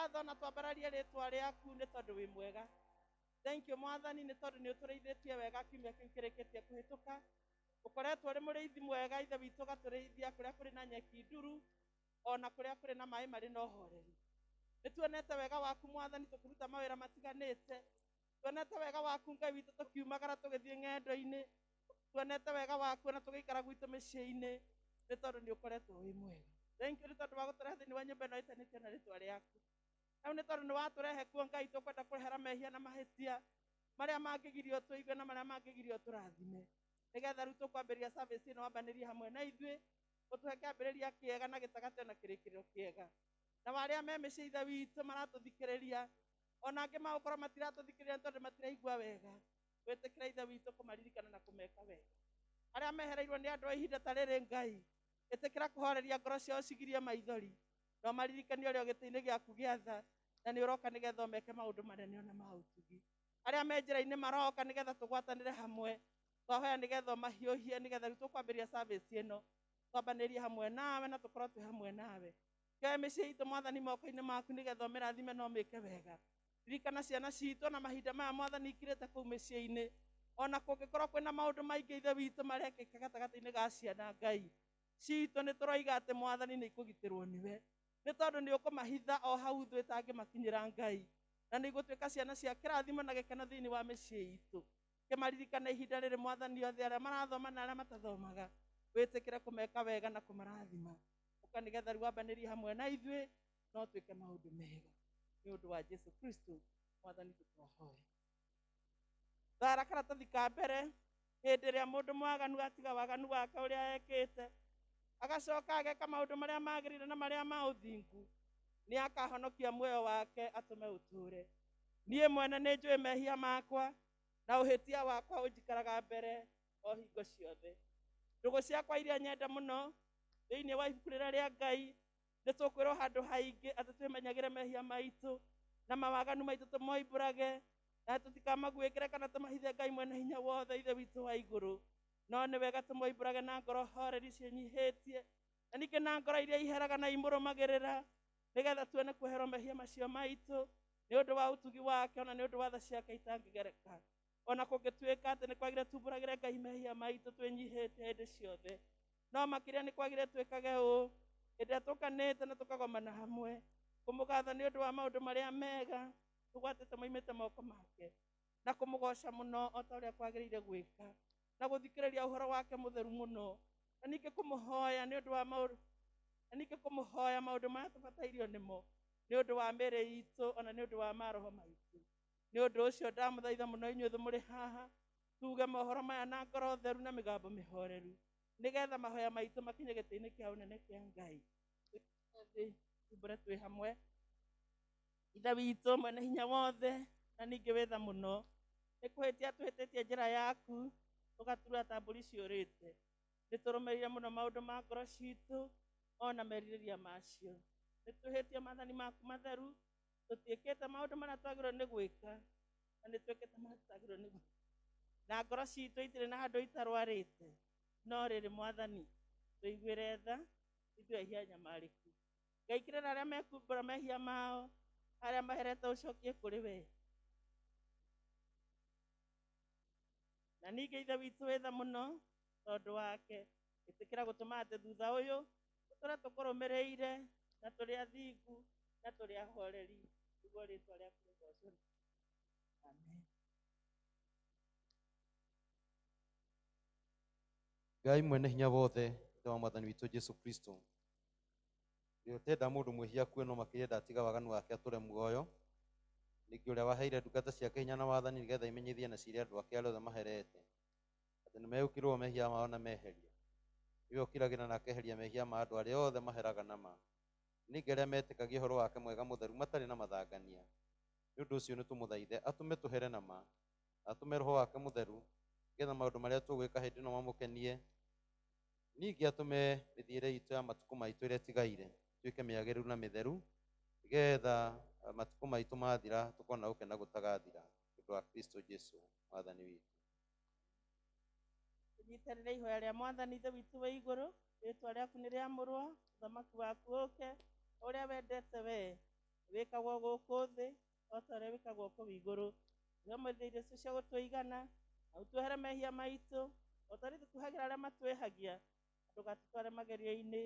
ngatho na twambararie rĩtwa rĩaku nĩ tondũ wĩ mwega. Thank you Mwathani nĩ tondũ nĩ ũtũrĩithĩtie wega kiumia kĩu kĩrĩkĩtie kũhĩtũka. Ũkoretwo ũrĩ mũrĩithi mwega Ithe witũ, ũgatũrĩithia kũrĩa kũrĩ na nyeki nduru ona kũrĩa kũrĩ na maĩ marĩ na ũhoreri. Nĩ tuonete wega waku Mwathani tũkĩruta mawĩra matiganĩte. Tuonete wega waku Ngai witũ tũkiumagara tũgĩthiĩ ng'endo-inĩ. Tuonete wega waku ona tũgĩikara gwitũ mĩciĩ-inĩ nĩ tondũ nĩ ũkoretwo wĩ mwega. Thank you nĩ tondũ wa gũtũrehe thĩinĩ wa nyũmba ĩno ĩtanĩtio na rĩtwa rĩaku. Rĩu nĩ tondũ nĩ watũrehe kuo Ngai, tũkwenda kũrehera mehia na mahĩtia marĩa mangĩgirio tũigue na marĩa mangĩgirio tũrathime, nĩgetha rĩu tũkwambĩrĩria service ĩno wambanĩrie hamwe na ithuĩ, ũtũhe kĩambĩrĩria kĩega na gĩtagatĩ ona kĩrĩkĩrĩro kĩega. Na arĩa me mĩciĩ Ithe witũ maratũthikĩrĩria, ona angĩ magũkorwo matiratũthikĩrĩria nĩ tondũ matiraigua wega, wĩtĩkĩre Ithe witũ kũmaririkana na kũmeka wega. Arĩa mehereirwo nĩ andũ a ihinda ta rĩrĩ Ngai, ĩtĩkĩra kũhoreria ngoro ciao cigirie maithori, na ũmaririkanie ũrĩa gĩtĩ-inĩ gĩaku gĩa tha, na nĩ ũroka nĩgetha ũmeke maũndũ manene ona ma ũtugi. Arĩa me njĩra-inĩ maroka nĩgetha tũgwatanĩre hamwe, twahoya nĩgetha ũmahiũhie, nĩgetha rĩu tũkwambĩrĩria service ĩno twambanĩrie hamwe nawe na tũkorwo twĩ hamwe nawe. Kĩoe mĩciĩ itũ Mwathani moko-inĩ maku nĩgetha ũmĩrathime na ũmĩke wega. Ririkana ciana citũ na mahinda maya Mwathani ikirĩte kũu mĩciĩ-inĩ, ona kũngĩkorwo kwĩna maũndũ maingĩ Ithe witũ marekĩka gatagatĩ-inĩ ga ciana Ngai citũ, nĩ tũroiga atĩ Mwathani nĩ ikũgitĩrwo nĩwe, nĩ tondũ nĩ ũkũmahitha o hau thũ ĩtangĩmakinyĩra Ngai, na nĩ igũtuĩka ciana cia kĩrathimo na gĩkeno thĩinĩ wa mĩciĩ itũ. Kĩmaririkane ihinda rĩrĩ Mwathani, othe arĩa marathoma na arĩa matathomaga, wĩtĩkĩre kũmeka wega na kũmarathima. Ũka nĩgetha rĩu wambanĩrie hamwe na ithuĩ no twĩke maũndũ mega nĩ ũndũ wa Jesu Kristo Mwathani tũtwahoya. Thara karatathi ka mbere, hĩndĩ ĩrĩa mũndũ mwaganu atiga waganu wake ũrĩa ekĩte, agacoka ageka maũndũ marĩa magĩrĩire na marĩa ma ũthingu, nĩ akahonokia muoyo wake atũme ũtũũre. Niĩ mwene nĩ njũĩ mehia makwa, na ũhĩtia wakwa ũnjikaraga mbere o hingo ciothe. Ndũgũ ciakwa iria nyenda mũno thĩinĩ wa ibuku rĩrĩa rĩa Ngai, nĩ tũkwĩrwo handũ haingĩ atĩ twĩmenyagĩre mehia maitũ na mawaganu maitũ tũmoimbũrage, na tũtikamaguĩkĩre kana tũmahithe Ngai mwene hinya wothe Ithe witũ wa igũrũ. No nĩ wega tũmoimbũrage na ngoro horeri ciĩnyihĩtie, na ningĩ na ngoro iria iheraga na imũrũmagĩrĩra, nĩgetha tuone kuoherwo mehia macio maitũ nĩ ũndũ wa ũtugi wake ona nĩ ũndũ wa tha ciake itangĩgereka. Ona kũngĩtuĩka atĩ nĩ kwagĩrĩire tumbũragĩre Ngai mehia maitũ twĩnyihĩtie hĩndĩ ciothe, no makĩria nĩ kwagĩrĩire twĩkage ũũ hĩndĩ ĩrĩa tũkanĩte na tũkagomana hamwe, kũmũgatha nĩ ũndũ wa maũndũ marĩa mega tũgwatĩte moimĩte moko make, na kũmũgoca mũno o ta ũrĩa kwagĩrĩire gwĩka, na gũthikĩrĩria ũhoro wake mũtheru mũno, na ningĩ kũmũhoya nĩ ũndũ wa maũndũ, na ningĩ kũmũhoya maũndũ marĩa tũbatairio nĩmo nĩ ũndũ wa mĩĩrĩ itũ ona nĩ ũndũ wa maroho maitũ. Nĩ ũndũ ũcio ndamũthaitha mũno inyuĩ mũrĩ haha, tuge mohoro maya na ngoro theru na mĩgambo mĩhoreru, nĩgetha mahoya maitũ makinye gĩtĩ-inĩ kĩa ũnene kĩa Ngai. Thĩ tumbũre twĩ hamwe. Ithe witũ mwene hinya wothe na ningĩ wĩ tha mũno, nĩ kũhĩtia tũhĩtĩtie njĩra yaku, tũgatura ta mbũri ciũrĩte. Nĩ tũrũmĩrĩire mũno maũndũ ma ngoro citũ ona merirĩria macio. Nĩ twĩhĩtie maathani maku matheru, tũtiĩkĩte maũndũ marĩa twagĩrĩirwo nĩ gwĩka, na nĩ twĩkĩte marĩa tũtagĩrĩirwo nĩ gwĩka. Na ngoro citũ itirĩ na handũ itarwarĩte. No rĩrĩ Mwathani, tũiguĩre tha, ithuĩ ehia anyamarĩku. Ngai kĩrĩra arĩa mekumbũra mehia mao, arĩa maherete ũcokie kũrĩ we. Na ningĩ Ithe witũ wĩ tha mũno, tondũ wake, ĩtĩkĩra gũtũma atĩ thutha ũyũ tũtũre tũkũrũmĩrĩire, na tũrĩ athingu, na tũrĩ ahoreri, nĩguo rĩtwa rĩaku rĩgocwo. Amen. Ngai mwene hinya wothe, Ithe wa Mwathani witũ Jesu Kristo, ũrĩa ũtenda mũndũ mwĩhia akue no makĩria ndatiga waganu wake atũre muoyo, ningĩ ũrĩa waheire ndungata ciake hinya na wathani nĩgetha imenyithie na ciĩre andũ ake arĩa othe maherete atĩ nĩmegũkirwo mehia mao na meherio. Nĩwe ũkiragĩra na akeheria mehia ma andũ arĩa othe maheraga na ma, ningĩ arĩa metĩkagia ũhoro wake mwega mũtheru matarĩ na mathangania. Nĩ ũndũ ũcio nĩtũmũthaithe atũme tũhere na ma, na atũme Roho wake mũtheru, nĩgetha maũndũ marĩa tũgwĩka hĩndĩ ĩno mamũkenie, ningĩ atũme mĩthiĩre itũ ya matukũ maitũ ĩrĩa ĩtigaire ĩtuĩke mĩagĩrĩru na mĩtheru, nĩgetha matukũ maitũ mathira tũkona gũkena gũtagathira, nĩ ũndũ wa Kristo Jesu Mwathani witũ. Tũnyitanĩre ihoya rĩa Mwathani Ithe witũ wĩ igũrũ, rĩtwa rĩaku nĩ rĩamũrwo, ũthamaki waku ũke, ũrĩa wendete we Wĩkagwo gũkũ thĩ o ta ũrĩa wĩkagwo kũu igũrũ. Tũhe ũmũthĩ irio icio cia gũtũigana, na ũtuohere mehia maitũ o ta ũrĩa ithuĩ tuohagĩra arĩa matwĩhagia. Ndũgatũtware magerio-inĩ,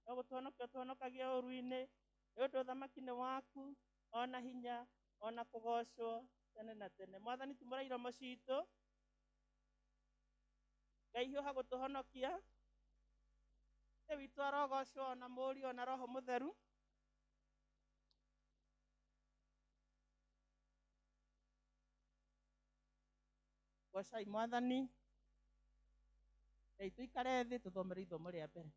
no gũtũhonokia ũtũhonokagia ũũru-inĩ, nĩ ũndũ ũthamaki nĩ waku, ona hinya, ona kũgocwo tene na tene. Mwathani, tumũra iromo citũ, Ngai hiũha gũtũhonokia. Ithe witũ arogocwo, ona Mũriũ, ona Roho Mũtheru. Gocai Mwathani. Ngai tũikare thĩ tũthomere ithomo rĩa mbere.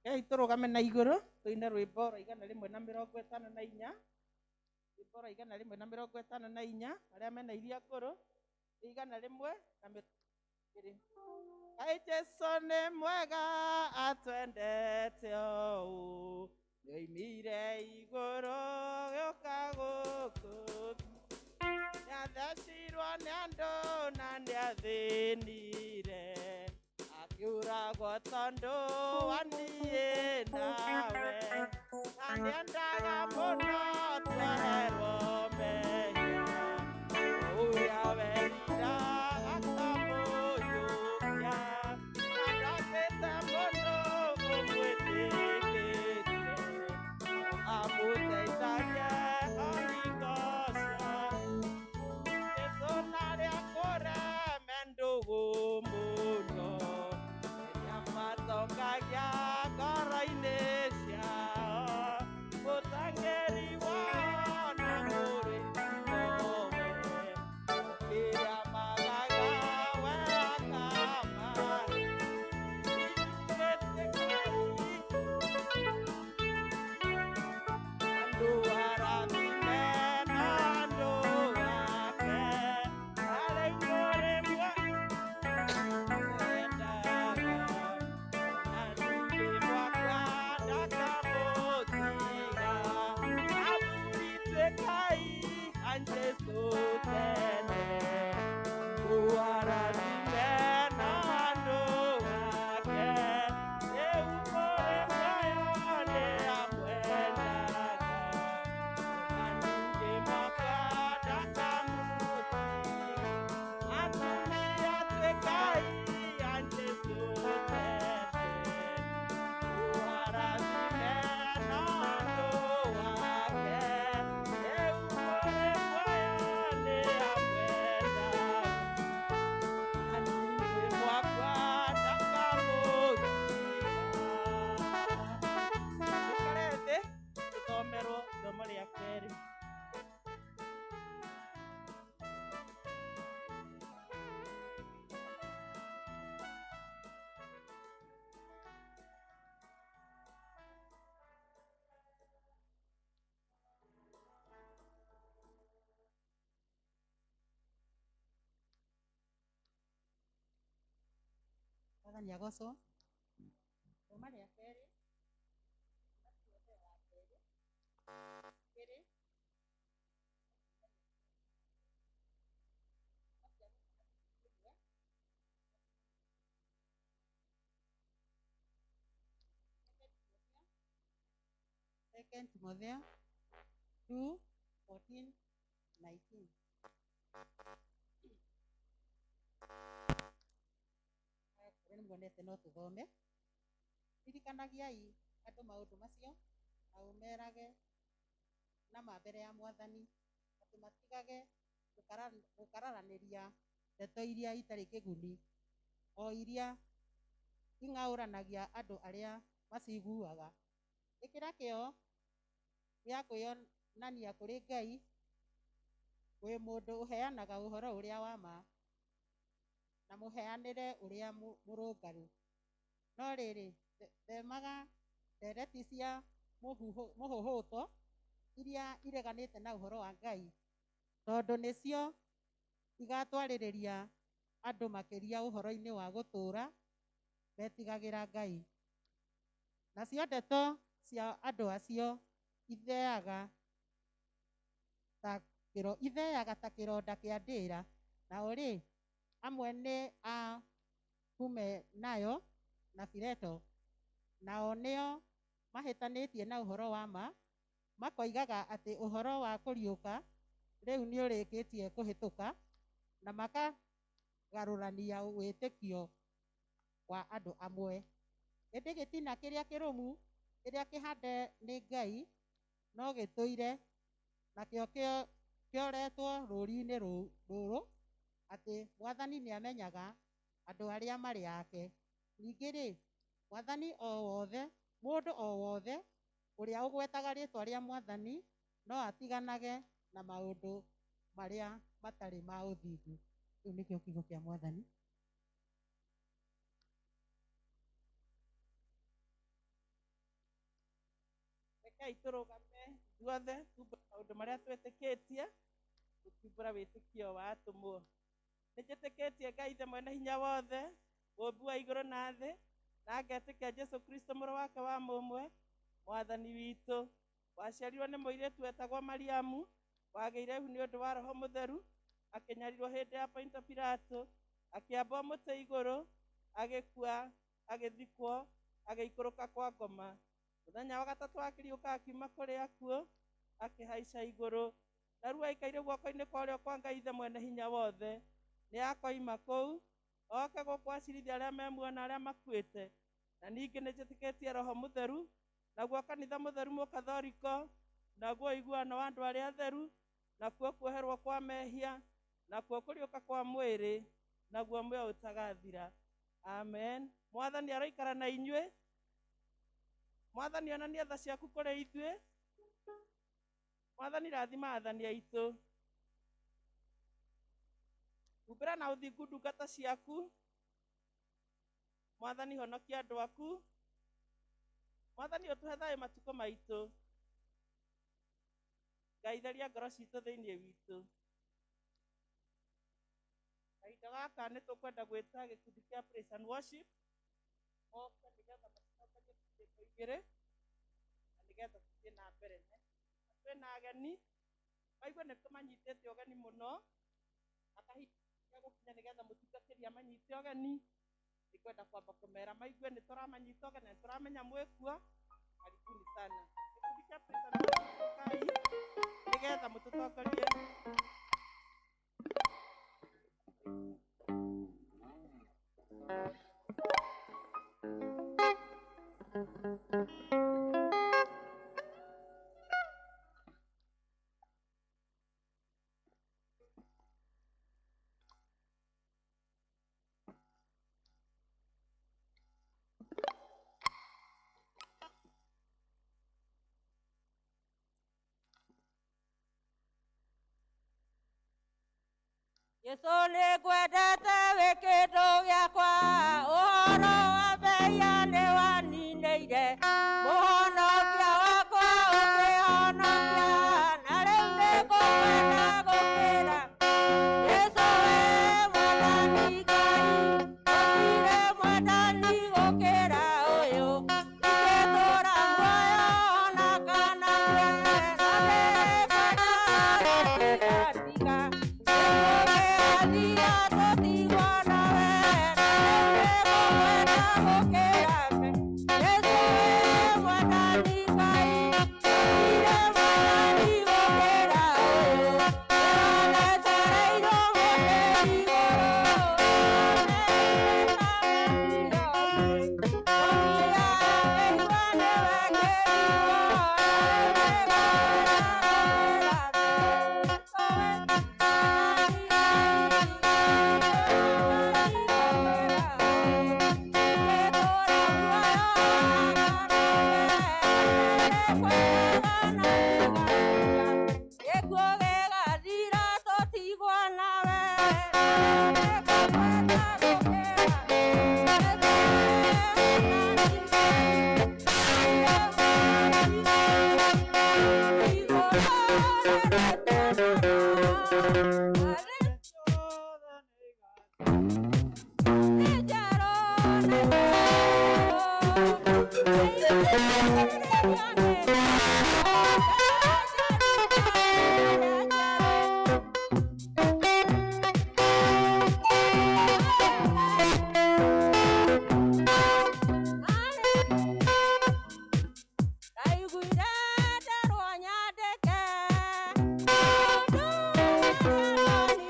Rekei tũrũgame na igũrũ tũine rwĩmbo rwa 154, rwĩmbo rwa 154, arĩa mena iria ngũrũ, 120. Kaĩ Jesũ nĩ mwega atwendete ũũ, Yoimire igũrũ gĩũka gũkũ nĩathecirwo nĩ andũ na nĩathĩnire akiuragwo tondũ wa niĩ nawe na nĩendaga mũno tuoherwo mehia ũrĩa werira akamũiyũkia na ndokĩte mũno ũmwĩtĩkĩtie amũteithagie o hingo ciothe. Jesũ narĩa kũreme ndũgũ mũno rĩrĩa matongagia ngoro-inĩ ciao mũtangĩri wao na mũrĩ nowe kĩrĩa magaga we akamahe. Andũ arathime na andũ ake na rĩu mũrĩ mwendaga na ningĩ mwaka ndakamũtiga athuri tuĩkai a Jesũ tene andũ arathime na andũ ake rĩu mũrĩ muoyo nĩ amwendaga na ningĩ mwaka ndakamũtiga atumia tuĩkai a Jesũ tene arathime na andũ ake rĩu mũrĩ muoyo nĩ amwendaga na ningĩ mwaka ndakamũtiga. Tũikare thĩ tũthomerwo ithomo rĩa kerĩ. Mwathani agocwo. Thoma rĩa kerĩ kerĩ Second Timotheo 2 14 19. Akorwo nĩ muonete no tũthome. Ririkanagiai andũ maũndũ macio na ũmerage nama mbere ya Mwathani atĩ matigage gũkararanĩria ndeto iria itarĩ kĩguni o iria ing'aũranagia andũ arĩa maciguaga. Ĩkĩra kĩyo gĩa kwĩyonania kũrĩ Ngai wĩ mũndũ ũheanaga ũhoro ũrĩa wa ma na mũheanĩre ũrĩa mũrũngaru. No rĩrĩ, themaga ndereti cia mũhũhũto iria ireganĩte na ũhoro wa Ngai, tondũ nĩcio igatwarĩrĩria andũ makĩria ũhoro-inĩ wa gũtũũra metigagĩra Ngai. Nacio ndeto cia andũ acio itheaga ta kĩronda kĩa ndĩra. Nao rĩ, amwe nĩ a Humenayo na Fileto, nao nĩo mahĩtanĩtie na ũhoro wa ma, makoigaga atĩ ũhoro wa kũriũka rĩu nĩũrĩkĩtie kũhĩtũka, na makagarũrania wĩtĩkio wa andũ amwe. Ĩndĩ gĩtina kĩrĩa kĩrũmu kĩrĩa kĩhande nĩ Ngai no gĩtũire, nakĩo kĩoretwo rũũri-inĩ rũrũ atĩ Mwathani nĩamenyaga andũ arĩa marĩ ake. Ningĩ rĩ, Mwathani o wothe, mũndũ o wothe ũrĩa ũgwetaga rĩĩtwa rĩa Mwathani no atiganage na maũndũ marĩa matarĩ ma ũthingu. Kĩu nĩkĩo kiugo kĩa Mwathani. Rekei tũrũgame ithuothe tumbũre maũndũ marĩa twĩtĩkĩtie tũkiumbũra wĩtĩkio wa atũmwo. Nĩnjĩtĩkĩtie Ngai Ithe mwene hinya wothe, mũũmbi wa igũrũ na thĩ, na ngetĩkia Jesũ Kristo mũrũ wake wa mũmwe, Mwathani witũ, waciarirwo nĩ mũirĩtu wetagwo Mariamu, wagĩire ihu nĩ ũndũ wa Roho Mũtheru, akĩnyarirwo hĩndĩ ya Ponto Pilato, akĩambwo mũtĩ igũrũ, agĩkua, agĩthikwo, agĩikũrũka kwa ngoma. Mũthenya wa gatatũ akĩriũka akiuma kũrĩ akuũ, akĩhaica igũrũ, na rĩu aikaire guoko-inĩ kwa ũrĩo kwa Ngai Ithe Mwene Hinya Wothe. Nĩ akoima kũu oke gũkũ acirithia arĩa me muoyo na arĩa makuĩte. Na ningĩ nĩ njĩtĩkĩtie Roho Mũtheru, naguo kanitha mũtheru mũkathoriko, naguo ũiguano wa andũ arĩa atheru, nakuo kuoherwo kwa mehia, nakuo kũriũka kwa mwĩrĩ, naguo muoyo ũtagathira. Amen. Mwathani aroikara na inyuĩ. Mwathani onania tha ciaku kũrĩ ithuĩ. Mwathani rathima athani aitũ. Humbĩra na ũthingu ndungata ciaku. Mwathani honokia andũ aku. Mwathani ũtũhe thayũ matukũ maitũ. Ngai theria ngoro citũ thĩinĩ witũ. Kahinda gaka nĩ tũkwenda gwĩta gĩkundi kĩa praise and worship moke nĩgetha matũtongorie nyĩmbo igĩrĩ na nĩgetha tũthiĩ na mbere. Twĩna ageni maigue nĩ tũmanyitĩte ũgeni mũno, na kahinda gũkinya nĩgetha mũtungatĩri amanyite ũgeni. Nĩngwenda kwamba kũmera maigue nĩ tũramanyita ũgeni na nĩ tũramenya mwĩkuo. Karibuni sana gĩkundi kĩa praise and worship, ũkai nĩgetha mũtũtongorie. Jesũ nĩngwendete wĩ kĩndũ gĩakwa, ũhoro wa mehia nĩwaninĩire, mũhonokia wakwa ũkĩhonokia, na rĩu nĩngũkwenda gũkĩra. Jesũ wĩ Mwathani Ngai, gũtirĩ mwendani gũkĩra ũyũ, ingĩtũũra muoyo ona kana ngue, na nĩngwenda gũtigatiga. Gĩkuũ tũtigwo nawe, na rĩu nĩngũkwenda gũkĩra. Jesũ wĩ Mwathani Ngai, gũtirĩ mwendani gũkĩra ũyũ, nĩwanetereirwo mũtĩ igũrũ, Gĩkuũ gĩgathira tũtigwo nawe, nĩngũkwenda gũkĩra. Ndaiguire nderwo nyandĩke maũndũ marĩa ndonire.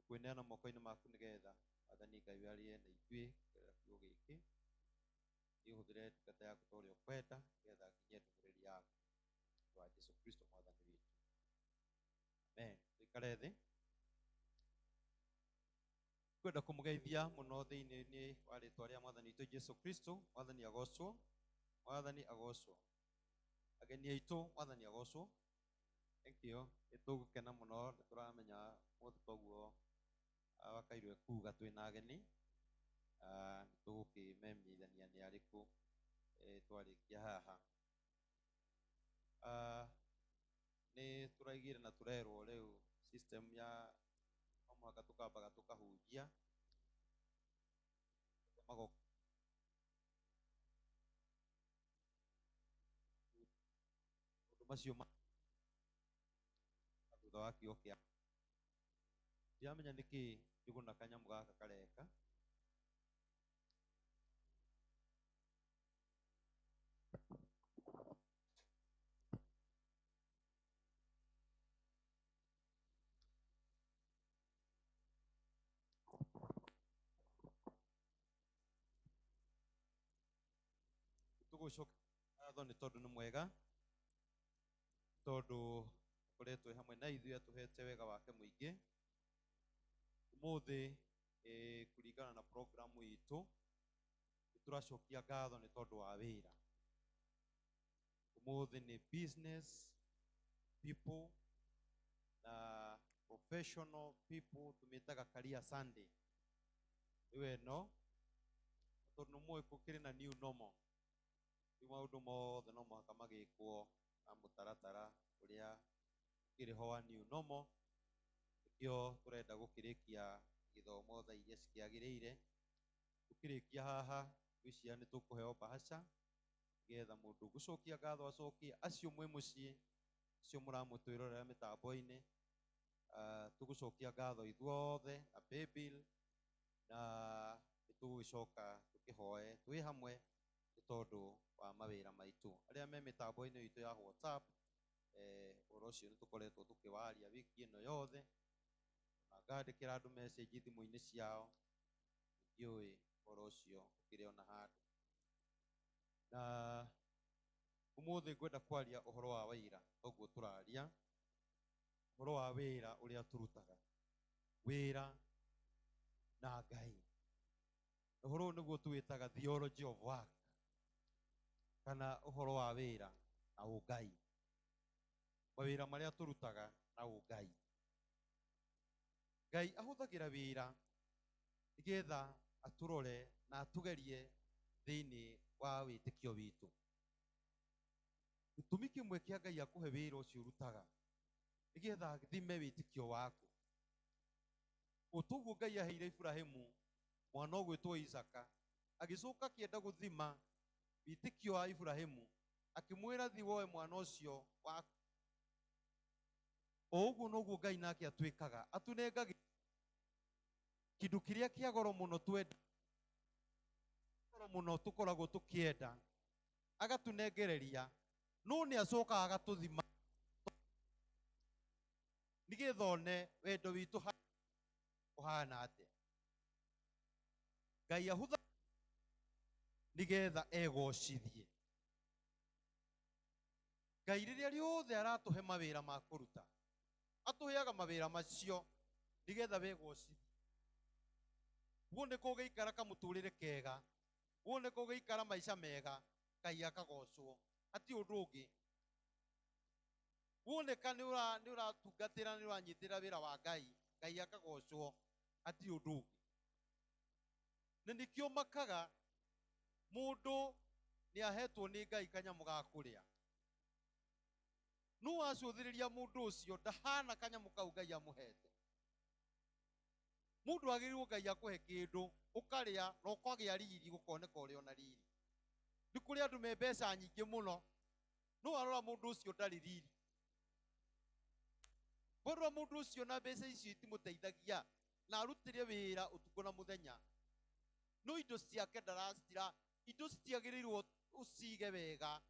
Kwineana moko-inĩ maku nĩgetha Mwathani Ngai warie na ithuĩ kũgerera kiugo gĩkĩ. Nĩũhũthĩre ndungata yaku ta ũrĩa ũkwenda nĩgetha nginyie ndũmĩrĩri yaku wa Jesũ Kristo Mwathani witũ. Amen. Tũikare thĩ. Ngwenda kũmũgeithia mũno thĩinĩ wa rĩtwa rĩa Mwathani witũ Jesũ Kristo. Mwathani agocwo. Mwathani agocwo. Ageni aitũ, Mwathani agocwo. Thank you. Nĩtũgũkena mũno, nĩtũramenya mũthĩ toguo wakairwo kuga twĩna ageni, nĩtũgũkĩmenyithania nĩ arĩkũ twarĩkia haha. Nĩ tũraigire na tũrerwo rĩu system ya o mũhaka tũkambaga tũkahunjia mago maũndũ macio thutha wa kiugo kĩa ndiramenya nĩkĩ Njũgũna kanyamũ gaka kareka. Tũgũcokia ngatho nĩ tondũ nĩ mwega, tondũ akoretwo hamwe na ithuĩ atũhete wega wake mũingĩ. Ũmũthĩ kũringana na programu itũ nĩ tũracokia ngatho nĩ tondũ wa wĩra. Ũmũthĩ nĩ business people na professional people tũmĩtaga Career Sunday. Rĩu ĩno tondũ nĩ mũĩ gũkĩrĩ na new normal, rĩu maũndũ mothe no mũhaka magĩkwo na mũtaratara ũrĩa ũkĩrĩ ho wa new normal. Nĩkĩo tũrenda gũkĩrĩkia gĩthomo thaa iria cikĩagĩrĩire. Tũkĩrĩkia haha ngwĩciria nĩ tũkũheo bahasha nĩgetha mũndũ ũgũcokia ngatho acokie, acio mwĩ mũciĩ, acio mũramũtwĩrorera mĩtambo-inĩ, tũgũcokia ngatho ithuothe na paybill, na nĩ tũgũgĩcoka tũkĩhoe twĩ hamwe nĩ tondũ wa mawĩra maitũ. Arĩa me mĩtambo-inĩ itũ ya WhatsApp, ũhoro ũcio nĩ tũkoretwo tũkĩwaria wiki ĩno yothe, na ngandĩkĩra andũ message thimũ-inĩ ciao, ndiũĩ ũhoro ũcio ũkĩrĩ ona handũ. Na ũmũthĩ ngwenda kwaria ũhoro wa wĩra, toguo tũraria ũhoro wa wĩra ũrĩa tũrutaga, wĩra na Ngai. Ũhoro ũyũ nĩguo tũwĩtaga theology of work, kana ũhoro wa wĩra na ũngai, mawĩra marĩa tũrutaga na ũngai. Ngai ahũthagĩra wĩra nĩgetha atũrore na atũgerie thĩinĩ wa wĩtĩkio witũ. Gĩtũmi kĩmwe kĩa Ngai akũhe wĩra ũcio ũrutaga nĩgetha athime wĩtĩkio waku. O toguo Ngai aheire Ibrahimu mwana ũgwĩtwo Isaka, agĩcoka akĩenda gũthima wĩtĩkio wa Ibrahimu, akĩmwĩra thiĩ woe mwana ũcio waku. O ũguo noguo Ngai nake atwĩkaga, atũnengagĩra kĩndũ kĩrĩa kĩa goro mũno twenda, goro mũno tũkoragwo tũkĩenda, agatũnengereria, no nĩ acokaga agatũthima nĩgetha one wendo witũ ũhana atĩa. Ngai ahũtha nĩgetha egocithie. Ngai rĩrĩa rĩothe aratũhe mawĩra ma kũruta, atũheaga mawĩra macio nĩgetha wegocithie. Wone kũgĩikara kamũtũrĩre kega, wone kũgĩikara maica mega, Ngai akagocwo, hatirĩ ũndũ ũngĩ. Woneka nĩ ũratungatĩra, nĩ ũranyitĩrĩra wĩra wa Ngai, Ngai akagocwo, hatirĩ ũndũ ũngĩ. Na nĩkĩo makaga mũndũ nĩ ahetwo nĩ Ngai kanyamũ ga kũrĩa, no wacũthĩrĩria mũndũ ũcio ndahana kanyamũ kau Ngai amũhete. Mũndũ agĩrĩirwo Ngai akũhe kĩndũ ũkarĩa na ũkagĩa riri, gũkoneka ũrĩ ona riri. Nĩ kũrĩ andũ me mbeca nyingĩ mũno, no warora mũndũ ũcio ndarĩ riri. Warora mũndũ ũcio na mbeca icio itimũteithagia, na arutire wĩra ũtukũ na mũthenya, no indo ciake ndaracitira, indo citiagĩrĩirwo ũcige wega,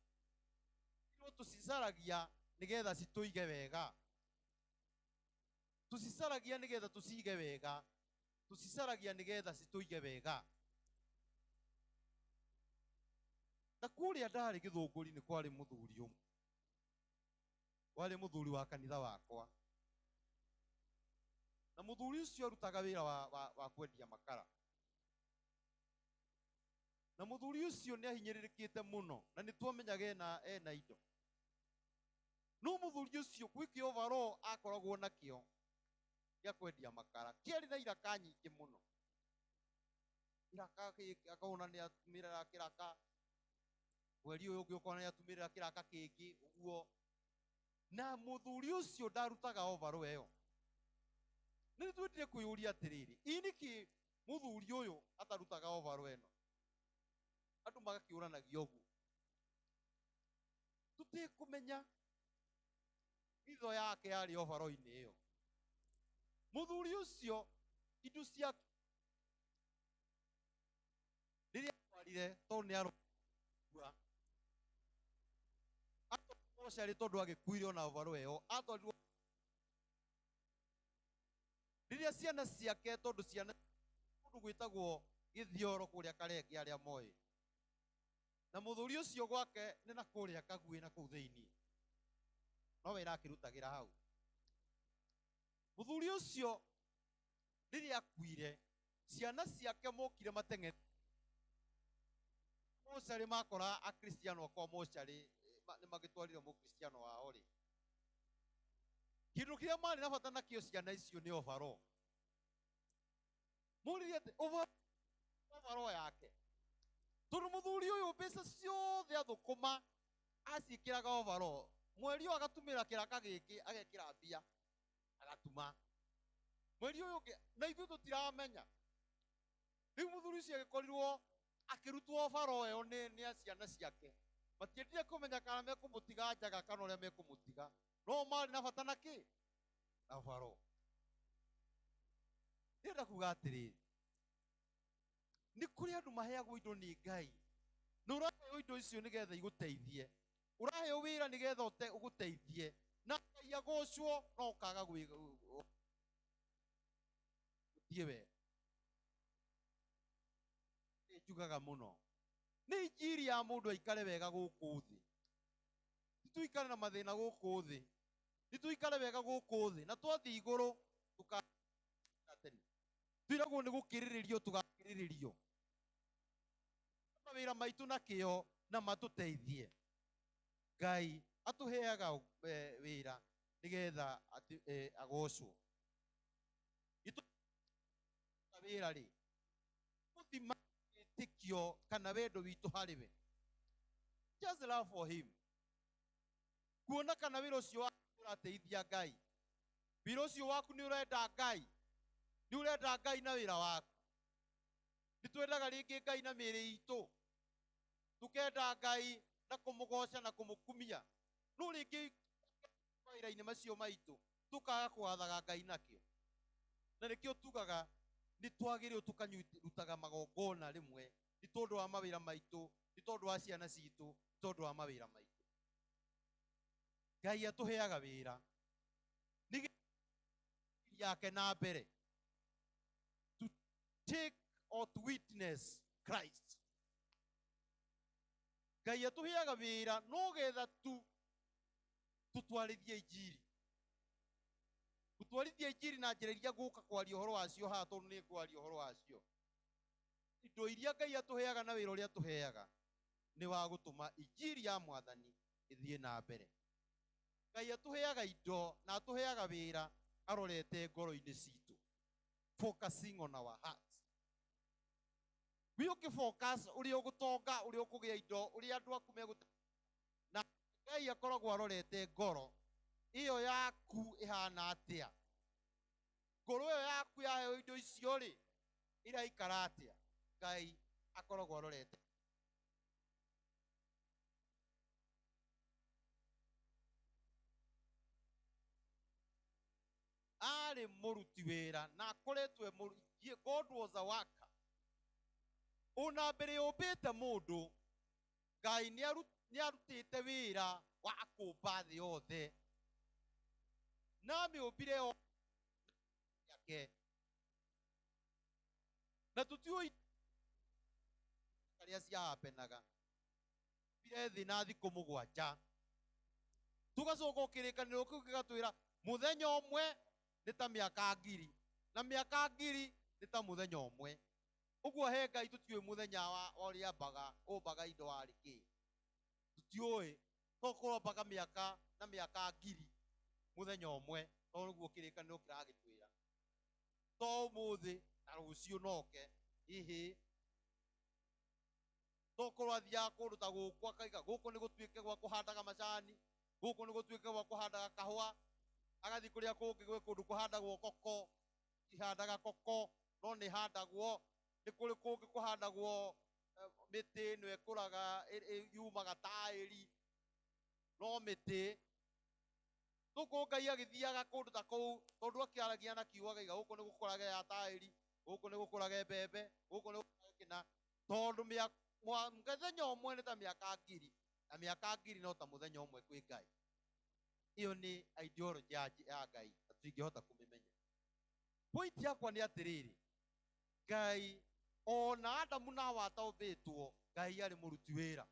no tũcicaragia nĩgetha citũige wega, tũcicaragia nĩgetha tũcige wega, tũcicaragia nĩgetha citũige wega. Na kũrĩa ndarĩ Gĩthũngũri nĩ kwarĩ mũthuri ũmwe, warĩ mũthuri wa kanitha wakwa, na mũthuri ũcio arutaga wĩra wa kwendia makara. Na mũthuri ũcio nĩ ahinyĩrĩrĩkĩte mũno, na nĩ twamenyaga ena indo. No mũthuri ũcio gwĩ kĩ overall akoragwo nakĩo gĩa kwendia makara, kĩarĩ na iraka nyingĩ mũno. Iraka akona nĩ atumĩrĩra kĩraka, mweri ũyũ ũngĩ ũkona nĩ atumĩrĩra kĩraka kĩngĩ, ũguo. Na mũthuri ũcio ndarutaga overall ĩyo. Nĩ twendire kwĩyũria atĩrĩrĩ, ĩ nĩkĩ mũthuri ũyũ atarutaga overall ĩno? Andũ magakĩũranagia ũguo. Tũtikũmenya hitho yake yarĩ overall-inĩ ĩyo. Mũthuri ũcio indo cia rĩrĩa atwarire tondũ nĩ arũa mocarĩ tondũ agĩkuire ona overall ĩyo atwarirwo rĩrĩa ciana ciake tondũ ciana kũndũ gwĩtagwo gĩthioro kũrĩa Karenge arĩa moĩ na mũthuri ũcio gwake nĩ na kũrĩa Kaguĩ na kũu thĩinĩ no wĩra akĩrutagĩra hau. Mũthuri ũcio rĩrĩa akuire ciana ciake mokire mateng'e mocarĩ makora akristiano akwa mocarĩ nĩ magĩtwarire mũkristiano wao rĩ kĩndũ kĩrĩa marĩ na bata nakĩo ciana icio nĩ overall. Mũririe atĩ overall yake tondũ mũthuri ũyũ mbeca ciothe athũkũma aciĩkĩraga overall. Mweri ũyũ agatumĩra kĩraka gĩkĩ agekĩra mbia agatuma mweri ũyũ ũngĩ na ithuĩ tũtiramenya. Rĩu mũthuri ũcio agĩkorirwo akĩrutwo overall ĩyo nĩ ciana ciake. Matiendire kũmenya kana mekũmũtiga njaga kana ũrĩa mekũmũtiga no marĩ na bata na kĩ na overall. Ndĩrenda kuga atĩrĩrĩ, nĩ kũrĩ andũ maheagwo indo nĩ Ngai na ũraheo indo icio nĩgetha igũteithie, ũraheo wĩra nĩgetha ũgũteithie na Ngai agocwo no ũkaga gũthiĩ wega. Nĩ njugaga mũno nĩ injiri ya mũndũ aikare wega gũkũ thĩ, ti tũikare na mathĩna gũkũ thĩ, ti tũikare wega gũkũ thĩ na twathiĩ igũrũ tũka tene twĩragwo nĩ gũkĩrĩrĩrio tũgakĩrĩrĩrio mawĩra maitũ na kĩo na matũteithie. Ngai atũheaga wĩra nĩgetha agocwo. Wĩra rĩ gũthima wĩtĩkio kana wendo witũ harĩ we, just love for him, kuona kana wĩra ũcio waku nĩ ũrateithia Ngai, wĩra ũcio waku nĩ ũrenda Ngai, nĩ ũrenda Ngai na wĩra waku. Nĩ twendaga rĩngĩ Ngai na mĩĩrĩ itũ, tũkenda Ngai na kũmũgoca na kũmũkumia, no rĩngĩ mawĩra-inĩ macio maitũ tũkaga kũgathaga Ngai nakĩo. Na nĩkĩo tugaga nĩ twagĩrĩirwo tũkarutaga magongona rĩmwe nĩ tondũ wa mawĩra maitũ, nĩ tondũ wa ciana citũ, nĩ tondũ wa mawĩra maitũ. Ngai atũheaga wĩra nĩ yake na mbere to take or to witness Christ. Ngai atũheaga wĩra no getha tu tũtwarithie injiri, gũtwarithia injiri na njĩra iria ngũka kwaria ũhoro wacio haha tondũ nĩ ngwaria ũhoro wacio. Indo iria Ngai atũheaga na wĩra ũrĩa atũheaga nĩ wa gũtũma injiri ya mwathani ĩthiĩ na mbere. Ngai atũheaga indo na atũheaga wĩra arorete ngoro-inĩ citũ, focusing on our hearts. Wĩ ũkĩ focus ũrĩa ũgũtonga, ũrĩa ũkũgĩa indo, ũrĩa andũ aku megũte, na Ngai akoragwo arorete ngoro ĩyo yaku ĩhana atĩa, ngoro ĩyo yaku yaheo indo icio rĩ ĩraikara atĩa. Ngai akoragwo arorete. Arĩ mũruti wĩra na akoretwo God was a worker. Ona mbere yũmbĩte mũndũ Ngai nĩ arutĩte wĩra wa kũmba thĩ yothe na amĩũmbire yake na tũtiũĩ arĩa ciahapenaga mbire thĩ na thikũ mũgwanja. Tũgacoka kĩrĩkanĩro kĩu gĩgatwĩra mũthenya ũmwe nĩ ta mĩaka ngiri na mĩaka ngiri nĩ ta mũthenya ũmwe. Ũguo he Ngai tũtiũĩ mũthenya wa ũrĩa ambaga ũmbaga indo warĩ kĩ, tũtiũĩ, tokorwo ambaga mĩaka na mĩaka ngiri mũthenya ũmwe, tondũ nĩguo kĩrĩkanĩro kĩragĩtwĩra. To ũmũthĩ na rũciũ noke ĩhĩ, tokorwo athiaga kũndũ ta gũkũ akaiga gũkũ nĩ gũtuĩke gwa kũhandaga macani, Gũkũ nĩ gũtuĩke gwa kũhandaga kahũa, agathiĩ kũrĩa kũngĩ gwĩ kũndũ kũhandagwo koko, ihandaga koko no nĩ handagwo. Nĩ kũrĩ kũngĩ kũhandagwo mĩtĩ ĩno ĩkũraga yumaga taĩri no mĩtĩ. Tũkũ Ngai agĩthiaga kũndũ ta kũu tondũ akĩaragia na kiugo akaiga gũkũ nĩ gũkũraga ya taĩri, gũkũ nĩ gũkũraga mbembe, gũkũ nĩ gũkũraga kĩna, tondũ mũthenya ũmwe nĩ ta mĩaka ngiri, na mĩaka ngiri no ta mũthenya ũmwe kwĩ Ngai. Ĩyo nĩ ideology ya Ngai na tũtingĩhota kũmĩmenya. Point yakwa nĩ atĩrĩrĩ, Ngai ona Adamu na Hawa atombĩtwo, Ngai arĩ mũruti wĩra.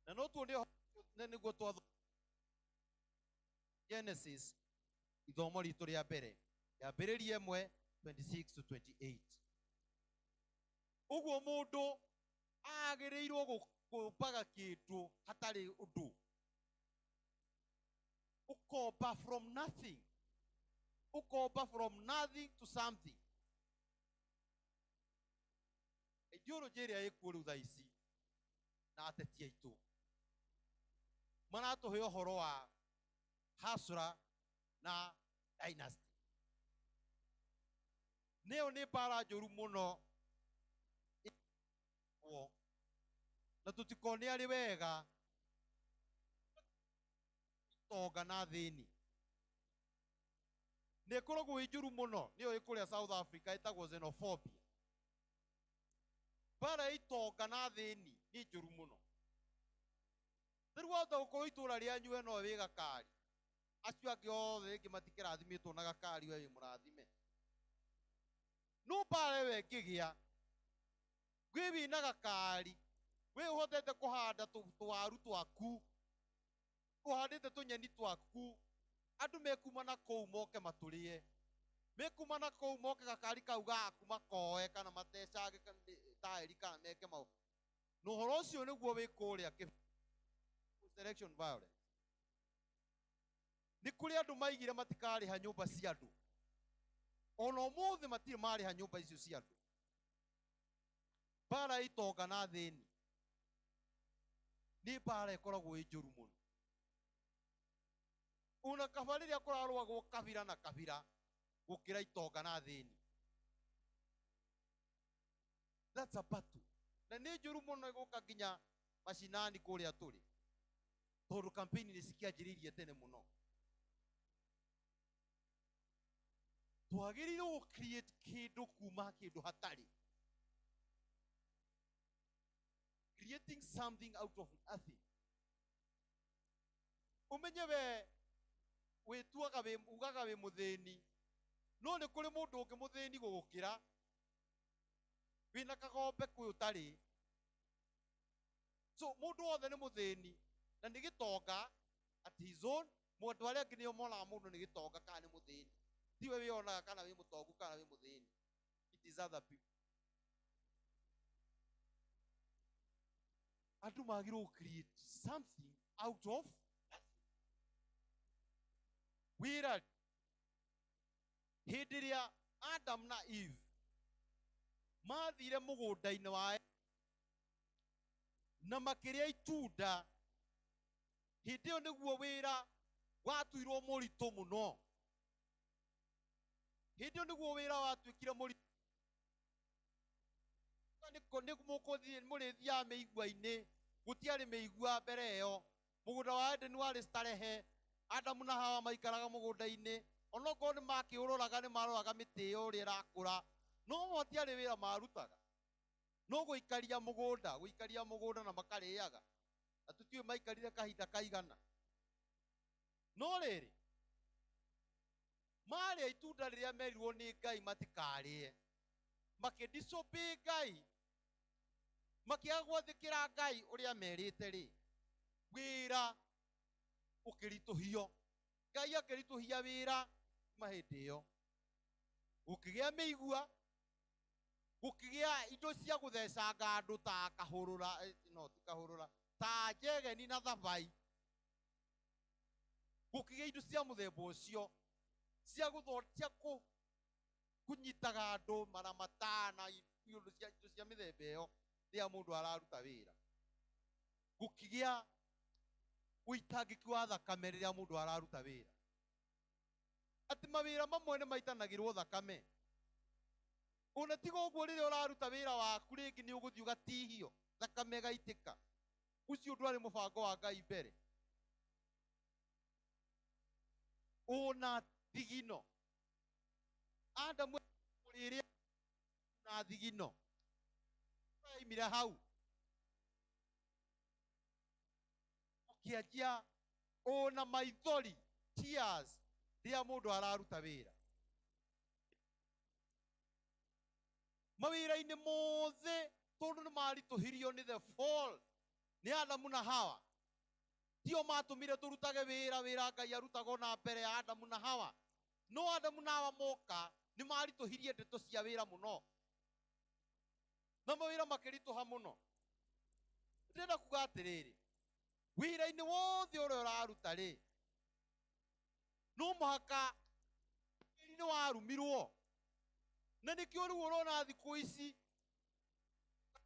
Na no tuone nĩguo twatho Genesis ithomo ritũ rĩa mbere rĩambĩrĩria ĩmwe 26 to 28. Ũguo mũndũ agĩrĩirwo kũmbaga kĩndũ hatarĩ ũndũ, ũkomba from nothing, ũkomba from nothing to something. Ideology ĩrĩa ĩkuo rĩu thaa ici na ateti aitũ maratũhe ũhoro wa hasra na dynasty. Nĩyo nĩ mbara njũru mũno, na tũtikone arĩ wega itonga na thĩni. Nĩ ĩkoragwo ĩ njũru mũno, nĩyo ĩ kũrĩa South Africa ĩtagwo xenophobia. Mbara ya itonga na thĩni nĩ njũru mũno. Rĩu wahota gũkorwo itũra rĩanyu we nowe wĩ gakari, acio angĩ othe rĩngĩ matikĩrathimĩtwo na gakari, we wĩ mũrathime. No mbara ĩyo ĩngĩgĩa, wĩ wĩna gakari, wĩ ũhotete kũhanda tũwaru twaku, ũhandĩte tũnyeni twaku, andũ mekuma na kũu moke matũrĩe, mekuma na kũu moke gakari kau gaku makoe kana matecange taĩri kana meke maũndũ. Na ũhoro ũcio nĩguo wĩ kũrĩa selection violence. Nĩ kũrĩ andũ maigire matikarĩha nyũmba cia andũ, ona ũmũthĩ matirĩ marĩha nyũmba icio cia andũ. Mbara ya itonga na thĩni nĩ mbara ĩkoragwo ĩ njũru mũno. Ona kaba rĩrĩa kũrarũagwo kabira na kabira gũkĩra itonga na thĩni. That's a battle. Na nĩ njũru mũno ĩgũka nginya macinani kũrĩa tũrĩ, tondũ campaign nĩ cikĩanjĩrĩirie tene mũno. Twagĩrĩirwo gũ create kĩndũ kuma kĩndũ hatarĩ, creating something out of nothing. Ũmenye we wĩtuaga wĩ ugaga wĩ mũthĩni, no nĩ kũrĩ mũndũ ũngĩ mũthĩni gũgũkĩra, wĩna kagombe kwĩ ũtarĩ. So mũndũ wothe nĩ mũthĩni na nĩ gĩtonga at his own. Mũndũ arĩa angĩ nĩo monaga mũndũ nĩ gĩtonga kana nĩ mũthĩni, tiwe wĩyonaga kana wĩ mũtongu kana wĩ mũthĩni. It is other people. Andũ magĩrĩirwo create something out of nothing. Wĩra hĩndĩ ĩrĩa Adam na Eve mathire mũgũnda-inĩ wa na makĩrĩa itunda, hĩndĩ ĩyo nĩguo wĩra watuirwo mũritũ mũno. Hĩndĩ ĩyo nĩguo wĩra watuĩkire mũritũ. Nĩ mũkũthiĩ mũrĩthiaga mĩigua-inĩ, gũtiarĩ mĩigua mbere ĩyo. Mũgũnda wa Edeni warĩ starehe, Adamu na Hawa maikaraga mũgũnda-inĩ, onokorwo nĩ makĩũroraga nĩ maroraga mĩtĩ ĩyo ũrĩa ĩrakũra, no matiarĩ wĩra marutaga, no gũikaria mũgũnda, gũikaria mũgũnda na makarĩaga. Na tũtiũĩ maikarire kahinda kaigana. No rĩrĩ, marĩa itunda rĩrĩa merirwo nĩ Ngai matikarĩe, makĩdisobey Ngai, makĩaga gwathĩkĩra Ngai ũrĩa merĩte rĩ, wĩra ũkĩritũhio. Ngai akĩritũhia wĩra kuma hĩndĩ ĩyo. Gũkĩgĩa mĩigua, gũkĩgĩa indo cia gũthecanga andũ ta kahũrũra, no ti kahũrũra, ta njegeni na thabai. Gũkĩgĩa indo cia mũthemba ũcio cia cia kũnyitaga andũ maramata na indo cia mĩthemba ĩyo rĩrĩa mũndũ araruta wĩra. Gũkĩgĩa Ũitangĩki wa thakame rĩrĩa mũndũ araruta wĩra. Atĩ mawĩra mamwe nĩ maitanagĩrwo thakame. Ona tiga ũguo rĩrĩa ũraruta wĩra waku rĩngĩ nĩ ũgũthiĩ ũgatihio thakame ĩgaitĩka. Ũcio ndwarĩ mũbango wa Ngai mbere. Ona thigino. Adamu rĩrĩa na thigino. Yaimire hau. Ũkĩanjia ona maithori, tears, rĩrĩa mũndũ araruta wĩra. Mawĩra-inĩ mothe tondũ nĩ maritũhirio nĩ the fall nĩ Adamu na Hawa. Tio matũmire tũrutage wĩra, wĩra Ngai arutagwo na mbere ya Adamu na Hawa. No Adamu na Hawa moka nĩ maritũhirie ndeto cia wĩra mũno. Na mawĩra makĩritũha mũno. Ndĩrenda kuga atĩrĩrĩ, wĩra-inĩ wothe ũrĩa ũraruta rĩ, no mũhaka tĩri nĩ warumirwo. Na nĩkĩo rĩu ũrona thikũ ici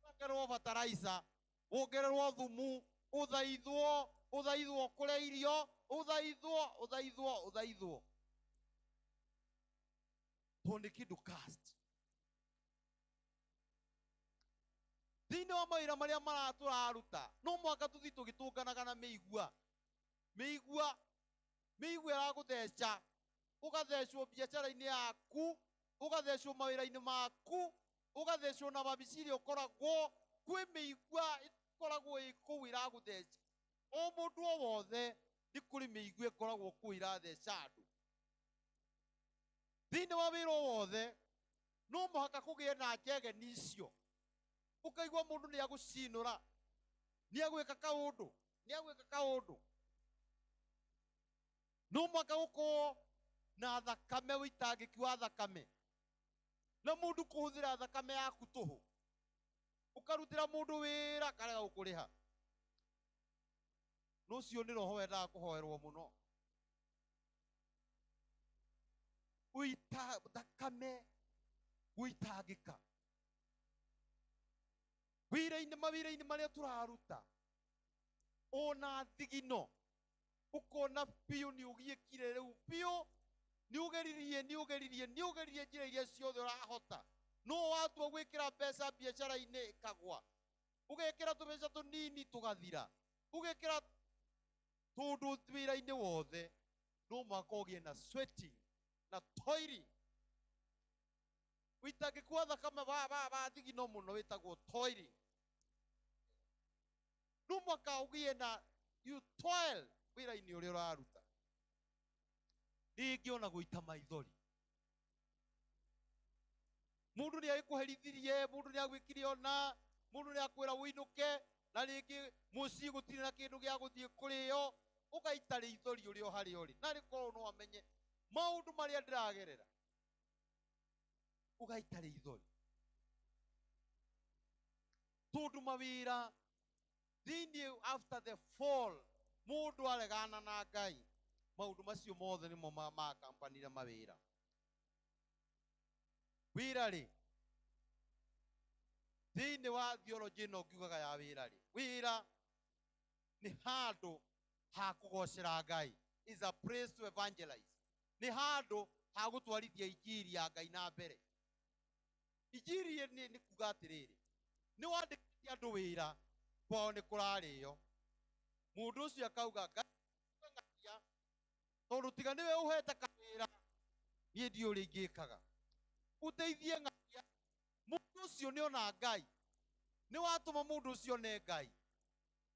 wongererwo fertilizer, wongererwo thumu, ũthaithwo, ũthaithwo kũrĩa irio, ũthaithwo, ũthaithwo, ũthaithwo. Tondũ nĩ kĩndũ cast. Thĩinĩ wa mawĩra marĩa tũraruta, no mũhaka tũthiĩ tũgĩtũnganaga na mĩigua. Mĩigua, mĩigua ĩragũtheca, ũgathecwo biacara-inĩ yaku, ũgathecwo mawĩra-inĩ maku, ũgathecwo na wabici ĩrĩa ũkoragwo, kwĩ mĩigua ĩkoragwo ĩ kũu ĩragũtheca. O mũndũ o wothe nĩ kũrĩ mĩigua ĩkoragwo kũu ĩratheca andũ. Thĩinĩ wa wĩra o wothe, no mũhaka kũgĩe na njegeni icio. Ũkaigua mũndũ nĩ agũcinũra, nĩ agwĩka kaũndũ, nĩ agwĩka kaũndũ. No mũhaka gũkorwo na thakame, ũitangĩki wa thakame. Na mũndũ kũhũthĩra thakame yaku tũhũ. Ũkarutĩra mũndũ wĩra akarega gũkũrĩha. No ũcio nĩ roho wendaga kũhoerwo mũno. Ũita thakame gũitangĩka. Wĩra-inĩ, mawĩra-inĩ marĩa tũraruta, ona thigino, ũkona biũ nĩ ũgiĩkire rĩu biũ, nĩ ũgeririe, nĩ ũgeririe, nĩ ũgeririe njĩra iria ciothe ũrahota. No watua gwĩkĩra mbeca biacara-inĩ ĩkagwa. Ũgekĩra tũbeca tũnini tũgathira. Ũgekĩra tũndũ wĩra-inĩ wothe, no mũhaka ũgĩe na sweating na toiling. Ũitangĩku wa thakame wa thigino mũno wĩtagwo toiling. No mũhaka ũgĩe na you toil wĩra-inĩ ũrĩa ũraruta. Rĩngĩ ona gũita maithori. Mũndũ nĩ agĩkũherithirie, mũndũ nĩ agwĩkire ona, mũndũ nĩ akwĩra ũinũke, na rĩngĩ mũciĩ gũtirĩ na kĩndũ gĩa gũthiĩ kũrĩo, ũgaita rĩithori ũrĩa o harĩa ũrĩ. Na rĩkorwo no amenye maũndũ marĩa ndĩragerera. Ũgaita rĩithori. Tondũ mawĩra thĩinĩ after the fall, mũndũ aregana na Ngai, maũndũ macio mothe nĩmo makampanire mawĩra. Wĩra rĩ, thĩinĩ wa theology ĩno ngiugaga ya wĩra rĩ, wĩra nĩ handũ ha kũgocera Ngai, is a place to evangelize. Nĩ handũ ha gũtwarithia injiri ya Ngai na mbere. Injiri nĩ kuga atĩrĩrĩ, nĩ wandĩkĩte andũ wĩra, kwao nĩ kũrarĩo. Mũndũ ũcio akauga, Ngai ng'aria, tondũ tiga nĩwe ũhete kawĩra, niĩ ndiũĩ ũrĩa ingĩkaga. Ũteithie ng'aria. Mũndũ ũcio nĩ ona Ngai. Nĩ watũma mũndũ ũcio one Ngai.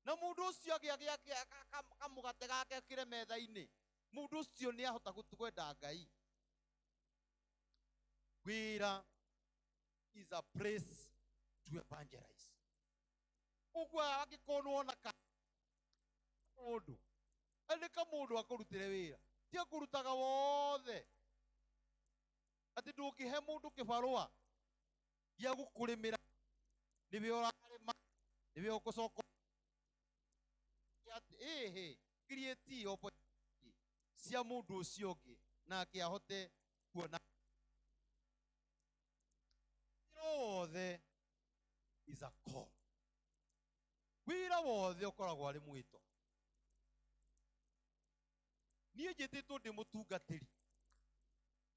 Na mũndũ ũcio agĩa kamũgate gake kĩre metha-inĩ, mũndũ ũcio nĩ ahota kwenda Ngai. Wĩra is a place to evangelize. Ũguo angĩkorwo nĩ wona mũndũ, andĩka mũndũ akũrutĩre wĩra, ti akũrutaga wothe. Atĩ ndũngĩhe mũndũ kĩbarũa gĩa gũkũrĩmĩra, nĩwe ũrarĩma, nĩwe ũgũcoka atĩ ĩhĩ, create opportunity cia mũndũ ũcio ũngĩ nake ahote kuona. Wĩra wothe is a call. Wĩra wothe ũkoragwo arĩ mwĩto. Niĩ njĩtĩtwo ndĩ mũtungatĩri.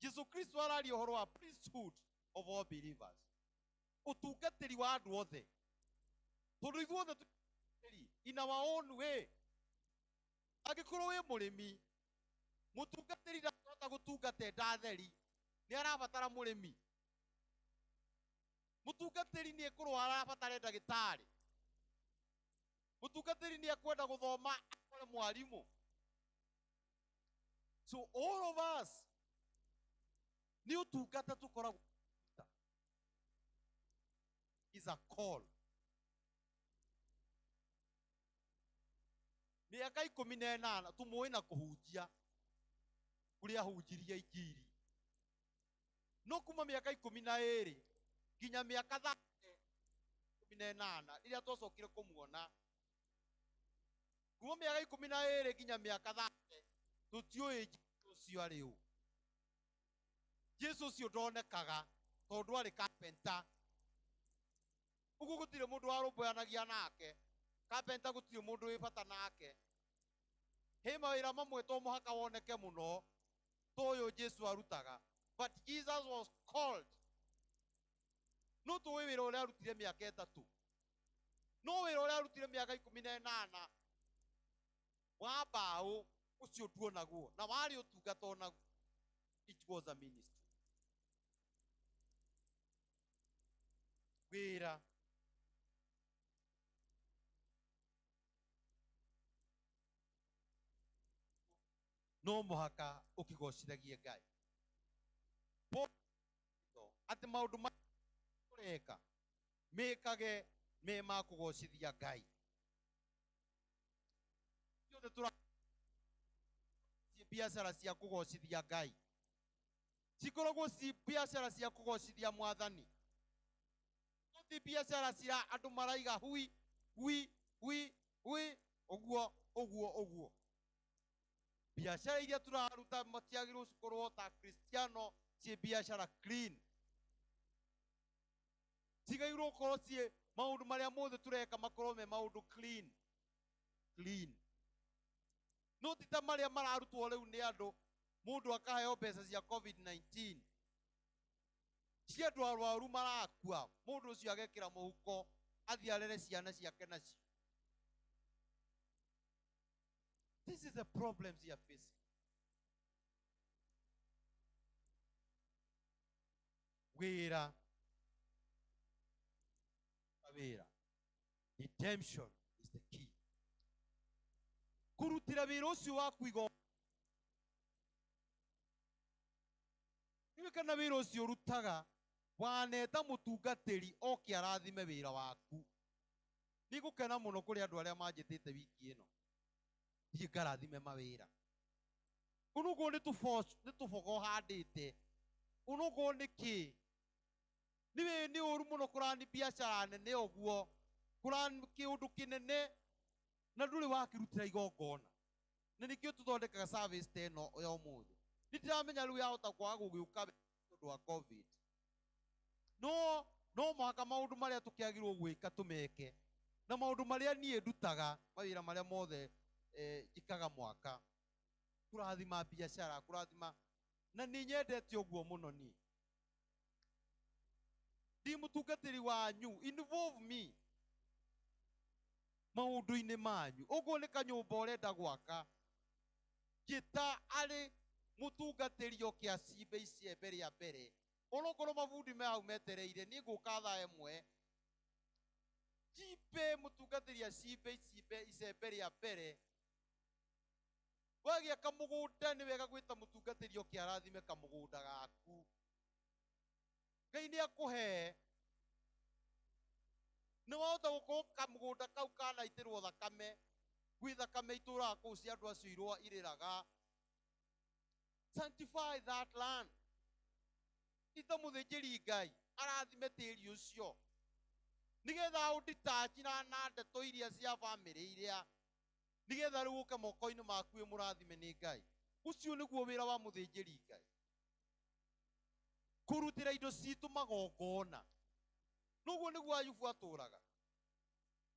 Jesu Kristo araria ũhoro wa priesthood of all believers, ũtungatĩri wa andũ othe, tondũ ithuothe tũtungatĩri in our own way. Angĩkorwo wĩ mũrĩmi, mũtungatĩri ndangĩhota gũtungata enda theri, nĩ arabatara mũrĩmi. Mũtungatĩri nĩ ekũrwara arabatara ndagĩtarĩ. Mũtungatĩri nĩ ekwenda gũthoma akore mwarimũ. So all of us nĩ ũtungata tũkoragwo is a call. Mĩaka 18 tũmũĩ na kũhunjia kũrĩa ahunjirie injiri, no kuma mĩaka 12 nginya mĩaka 18 rĩrĩa twacokire kũmuona, kuma mĩaka 12 nginya mĩaka 30 tũtiũĩ Jesũ ũcio arĩ ũ. Jesũ ũcio ndonekaga tondũ arĩ carpenter. Ũguo gũtirĩ mũndũ warũmbũyanagia nake. Carpenter gũtirĩ mũndũ wĩ bata nake. He mawĩra mamwe to mũhaka woneke mũno ta ũyũ Jesũ arutaga. But Jesus was called. No tũĩ wĩra ũrĩa arutire mĩaka 3. No wĩra ũrĩa arutire mĩaka 18 wa mbaũ ũcio nduonagwo na warĩ ũtungata onaguo. It was a ministry. Wĩra no mũhaka ũkĩgocithagie Ngai. Atĩ maũndũ marĩa ũreka mekage me ma kũgocithia Ngai. Ciothe tũra ci biacara cia kũgocithia Ngai, cikoragwo ci biacara cia kũgocithia Mwathani. Ti biacara cira andũ maraiga hui hui hui hui ũguo ũguo ũguo. Biacara iria tũraruta matiagĩrĩirwo cikorwo ta Kristiano ci biacara clean. Cigagĩrĩirwo gũkorwo ciĩ maũndũ marĩa mothe tũreka makorwo me maũndũ clean. Clean. No ti ta marĩa mararutwo rĩu nĩ andũ, mũndũ akaheo mbeca cia COVID-19. Cia andũ arwaru marakua, mũndũ ũcio agekĩra mũhuko, athiĩ arere ciana ciake nacio. This is the problems you are facing. Wĩra. Wĩra. Redemption is the key. Kũrutĩra wĩra ũcio waku igongona. Ndiũĩ kana wĩra ũcio ũrutaga waneta mũtungatĩri oke arathime wĩra waku. Nĩngũkena mũno kũrĩ andũ arĩa manjĩtĩte wiki ĩno. Thiĩ ngarathime mawĩra. Ũnokorwo nĩ tũboga ũhandĩte, ũnokorwo nĩ kĩ. Nĩ ũru mũno kũrani biacara nene ũguo, kũrani kĩũndũ kĩnene na ndũrĩ wakĩrutĩra igongona. Na nĩkĩo tũthondekaga service ta ĩno ya ũmũthĩ. Nĩ ndĩramenya rĩu yahota kwaga gũgĩũka nĩ ũndũ wa COVID. No, no mũhaka maũndũ marĩa tũkĩagĩrĩirwo gwĩka tũmeke. Na maũndũ marĩa niĩ ndutaga, mawĩra marĩa mothe njĩkaga mwaka. Kũrathima biacara, kũrathima, na nĩ nyendete ũguo mũno niĩ. Ndi mũtungatĩri wanyu, involve me maũndũ-inĩ manyu. Ũguo nĩ kanyũmba ũrenda gwaka, njĩta arĩ mũtungatĩri oke acimbe icembe rĩa mbere. Onokorwo mabundi me hau metereire, niĩ ngũka thaa 1. Njimbe mũtungatĩri acimbe icembe rĩa mbere. Wagĩa kamũgũnda nĩ wega gwĩta mũtungatĩri oke arathime kamũgũnda gaku. Ngai nĩ akũhe. Nĩ wahota gũkorwo kamũgũnda kau kanaitĩrwo thakame, gwĩ thakame itũraga kũu cia andũ acio irũa irĩraga. Sanctify that land. Ita mũthĩnjĩri Ngai arathime tĩri ũcio nĩgetha ũnditachi na ndeto iria cia bamĩrĩ iria, nĩgetha rĩu ũke moko-inĩ maku wĩ mũrathime nĩ Ngai. Ũcio nĩguo wĩra wa mũthĩnjĩri Ngai, kũrutĩra indo citũ magongona. Noguo nĩguo Ayubu atũraga.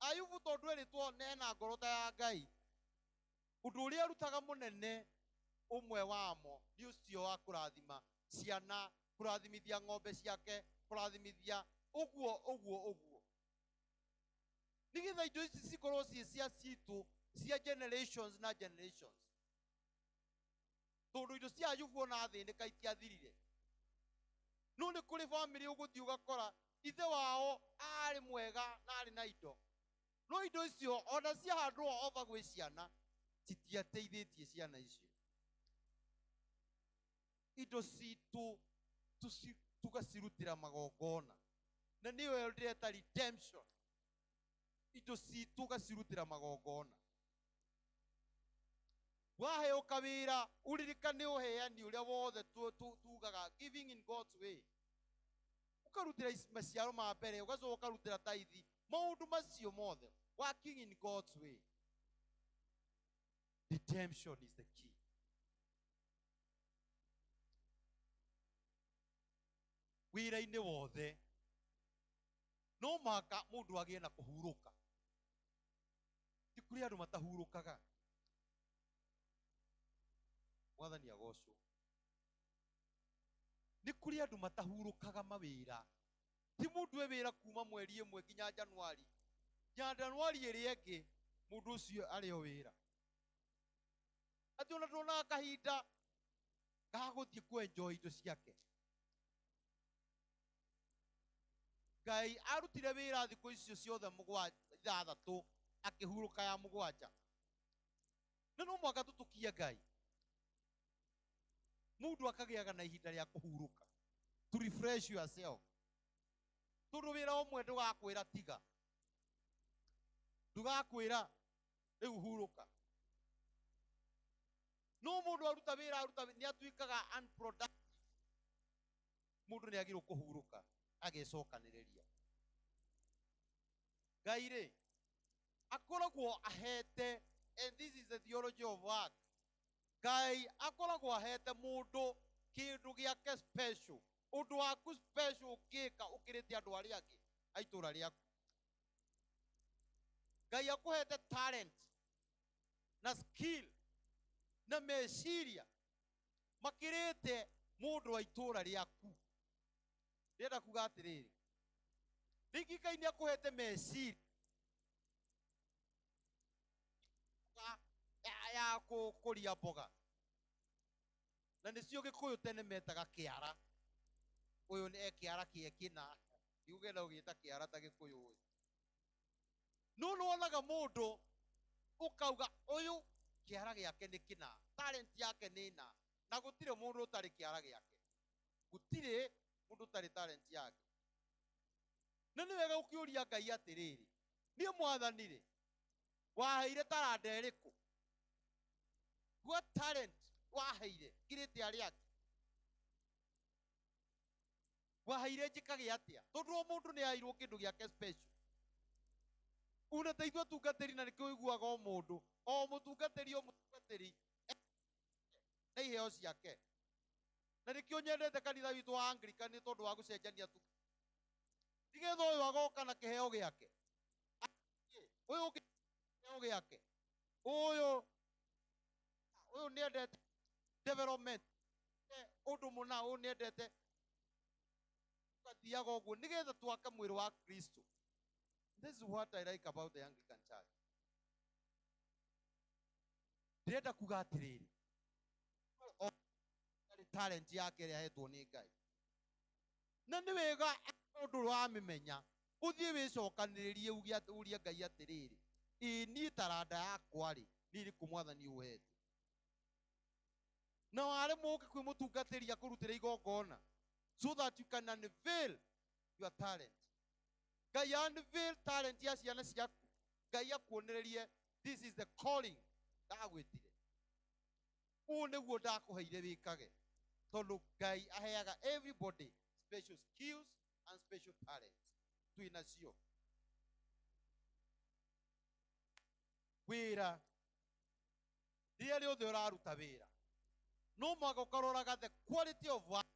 Ayubu tondũ erĩtwo nena ngoro ta ya Ngai, ũndũ ũrĩa arutaga mũnene Ũmwe wamo nĩ ũcio wa kũrathima ciana, kũrathimithia ng'ombe ciake, kũrathimithia ũguo ũguo ũguo, nĩgetha indo ici cikorwo ciĩ cia citũ cia generations na generations, tondũ indo cia Ayubu ona athĩnĩka itiathirire. No nĩ kũrĩ bamĩrĩ ũgũthiĩ ũgakora ithe wao arĩ mwega na arĩ na indo, no indo icio ona ciahandwo over gwĩ ciana citiateithĩtie ciana icio. Indo citũ tũgacirutĩra magongona, na nĩyo ndĩreta redemption. Indo citũ ũgacirutĩra magongona. Waheo kawĩra, ũririkane ũheani ũrĩa wothe tugaga, giving in God's way, ũkarutĩra maciaro ma mbere, ũgacoka ũkarutĩra taithi, maũndũ macio mothe, working in God's way. Redemption is the key. Wĩra-inĩ wothe no mũhaka mũndũ agĩe na kũhurũka. Ti kũrĩ andũ matahurũkaga. Mwathani agocwo. Nĩ kũrĩ andũ matahurũkaga mawĩra. Ti mũndũ e wĩra kuma mweri ĩmwe nginya Januari, nginya Januari ĩrĩa ĩngĩ mũndũ ũcio arĩ o wĩra. Atĩ ona ndonaga kahinda ga gũthiĩ kũ-enjoy indo ciake. Ngai arutire wĩra thikũ icio ciothe mũgwanja, ithathatũ, akĩhurũka ya mũgwanja. Na no mũhaka tũtũkie Ngai. Mũndũ akagĩaga na ihinda rĩa kũhurũka, to refresh yourself. Tondũ wĩra ũmwe ndũgakwĩra tiga, ndũgakwĩra rĩu hurũka. No mũndũ aruta wĩra, aruta nĩ atuĩkaga unproductive. Mũndũ nĩ agĩrĩirwo kũhurũka agecokanĩrĩria. Ngai rĩ akoragwo ahete, and this is the theology of work, Ngai akoragwo ahete mũndũ kĩndũ gĩake special, ũndũ waku special ũngĩka ũkĩrĩte andũ arĩa angĩ a itũũra rĩaku. Ngai akũhete talent na skill na meciria makĩrĩte mũndũ wa itũũra rĩaku. Ndĩrenda kuga atĩrĩrĩ, rĩngĩ Ngai nĩ akũhete meciria ya gũkũria mboga, na nĩcio Gĩkũyũ tene metaga kĩara. Ũyũ nĩ kĩara kĩe kĩna, ndigũkenda gũgĩta kĩara ta Gĩkũyũ ũyũ. No nĩwonaga mũndũ ũkauga ũyũ kĩara gĩake nĩ kĩna, talent yake nĩ ĩna, na gũtirĩ mũndũ ũtarĩ kĩara gĩake, gũtirĩ mũndũ ũtarĩ talent yake. Na nĩ wega ũkĩũria Ngai atĩrĩrĩ, niĩ Mwathani rĩ, waheire taranda ĩrĩkũ? What talent waheire ngirĩte arĩa angĩ? Waheire njĩkage atĩa? Tondũ o mũndũ nĩ aheirwo kĩndũ gĩake special. Una ta ithuĩ atungatĩri, na nĩkĩo ũiguaga o mũndũ, o mũtungatĩri, o mũtungatĩri na iheo ciake. Na nĩkĩo nyendete kanitha witũ wa Anglican nĩ tondũ wa gũcenjania tu. Nĩgetha ũyũ agoka na kĩheo gĩake, ũyũ ũngĩ kĩheo gĩake, ũyũ nĩ endete development, ũndũ mũna, ũyũ nĩ endete, ũgathiaga ũguo nĩgetha twake mwĩrĩ wa Kristo. This is what I like about the Anglican Church. Ndĩrenda kuga atĩrĩrĩ, o talent yake ĩrĩa ahetwo nĩ Ngai, na nĩ wega ũndũ ũramĩmenya ũthiĩ wĩcokanĩrĩrie uge ũrie Ngai atĩrĩrĩ, ĩ niĩ taranda yakwa rĩ nĩ ĩrĩkũ Mwathani ũhete? Na waremwo ũke kwĩ mũtungatĩri akũrutĩre igongona so that you can unveil your talent. Ngai unveil talent ya ciana ciaku. Ngai akuonererie this is the calling ndagwĩtire, ũũ nĩguo ndakũheire wĩkage, tondũ Ngai aheaga everybody special skills and special talents. Twĩ nacio wĩra, rĩrĩa rĩothe ũraruta wĩra no mũhaka ũkaroraga the quality of work.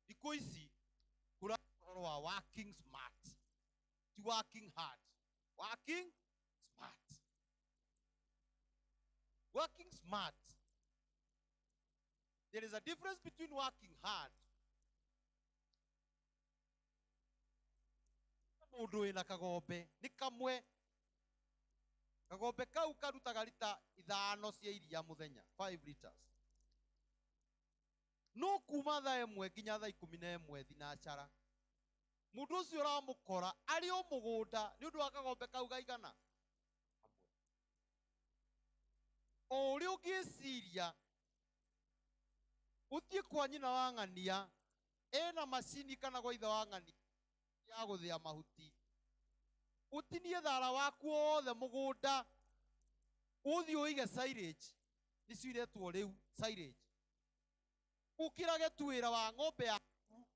Thikũ ici kũra ũhoro wa working smart, ti working hard, working smart. Working smart. There is a difference between working hard mundu wina kagombe ni kamwe kagombe kau karutaga rita 5 cia iria muthenya, 5 liters. No kuma thaa 1 nginya thaa 11 thinacara mundu ucio uramukora ari o mugunda ni undu wa kagombe kau gaigana o uria ungiciria uthie kwa nyina wa ng'ania ena macini kana gwa ithe wa ng'ania ya guthia mahuti utinie thara waku wothe mugunda uthie uige silage nicio iretwo riu silage ukirage tu wira wa ng'ombe yaku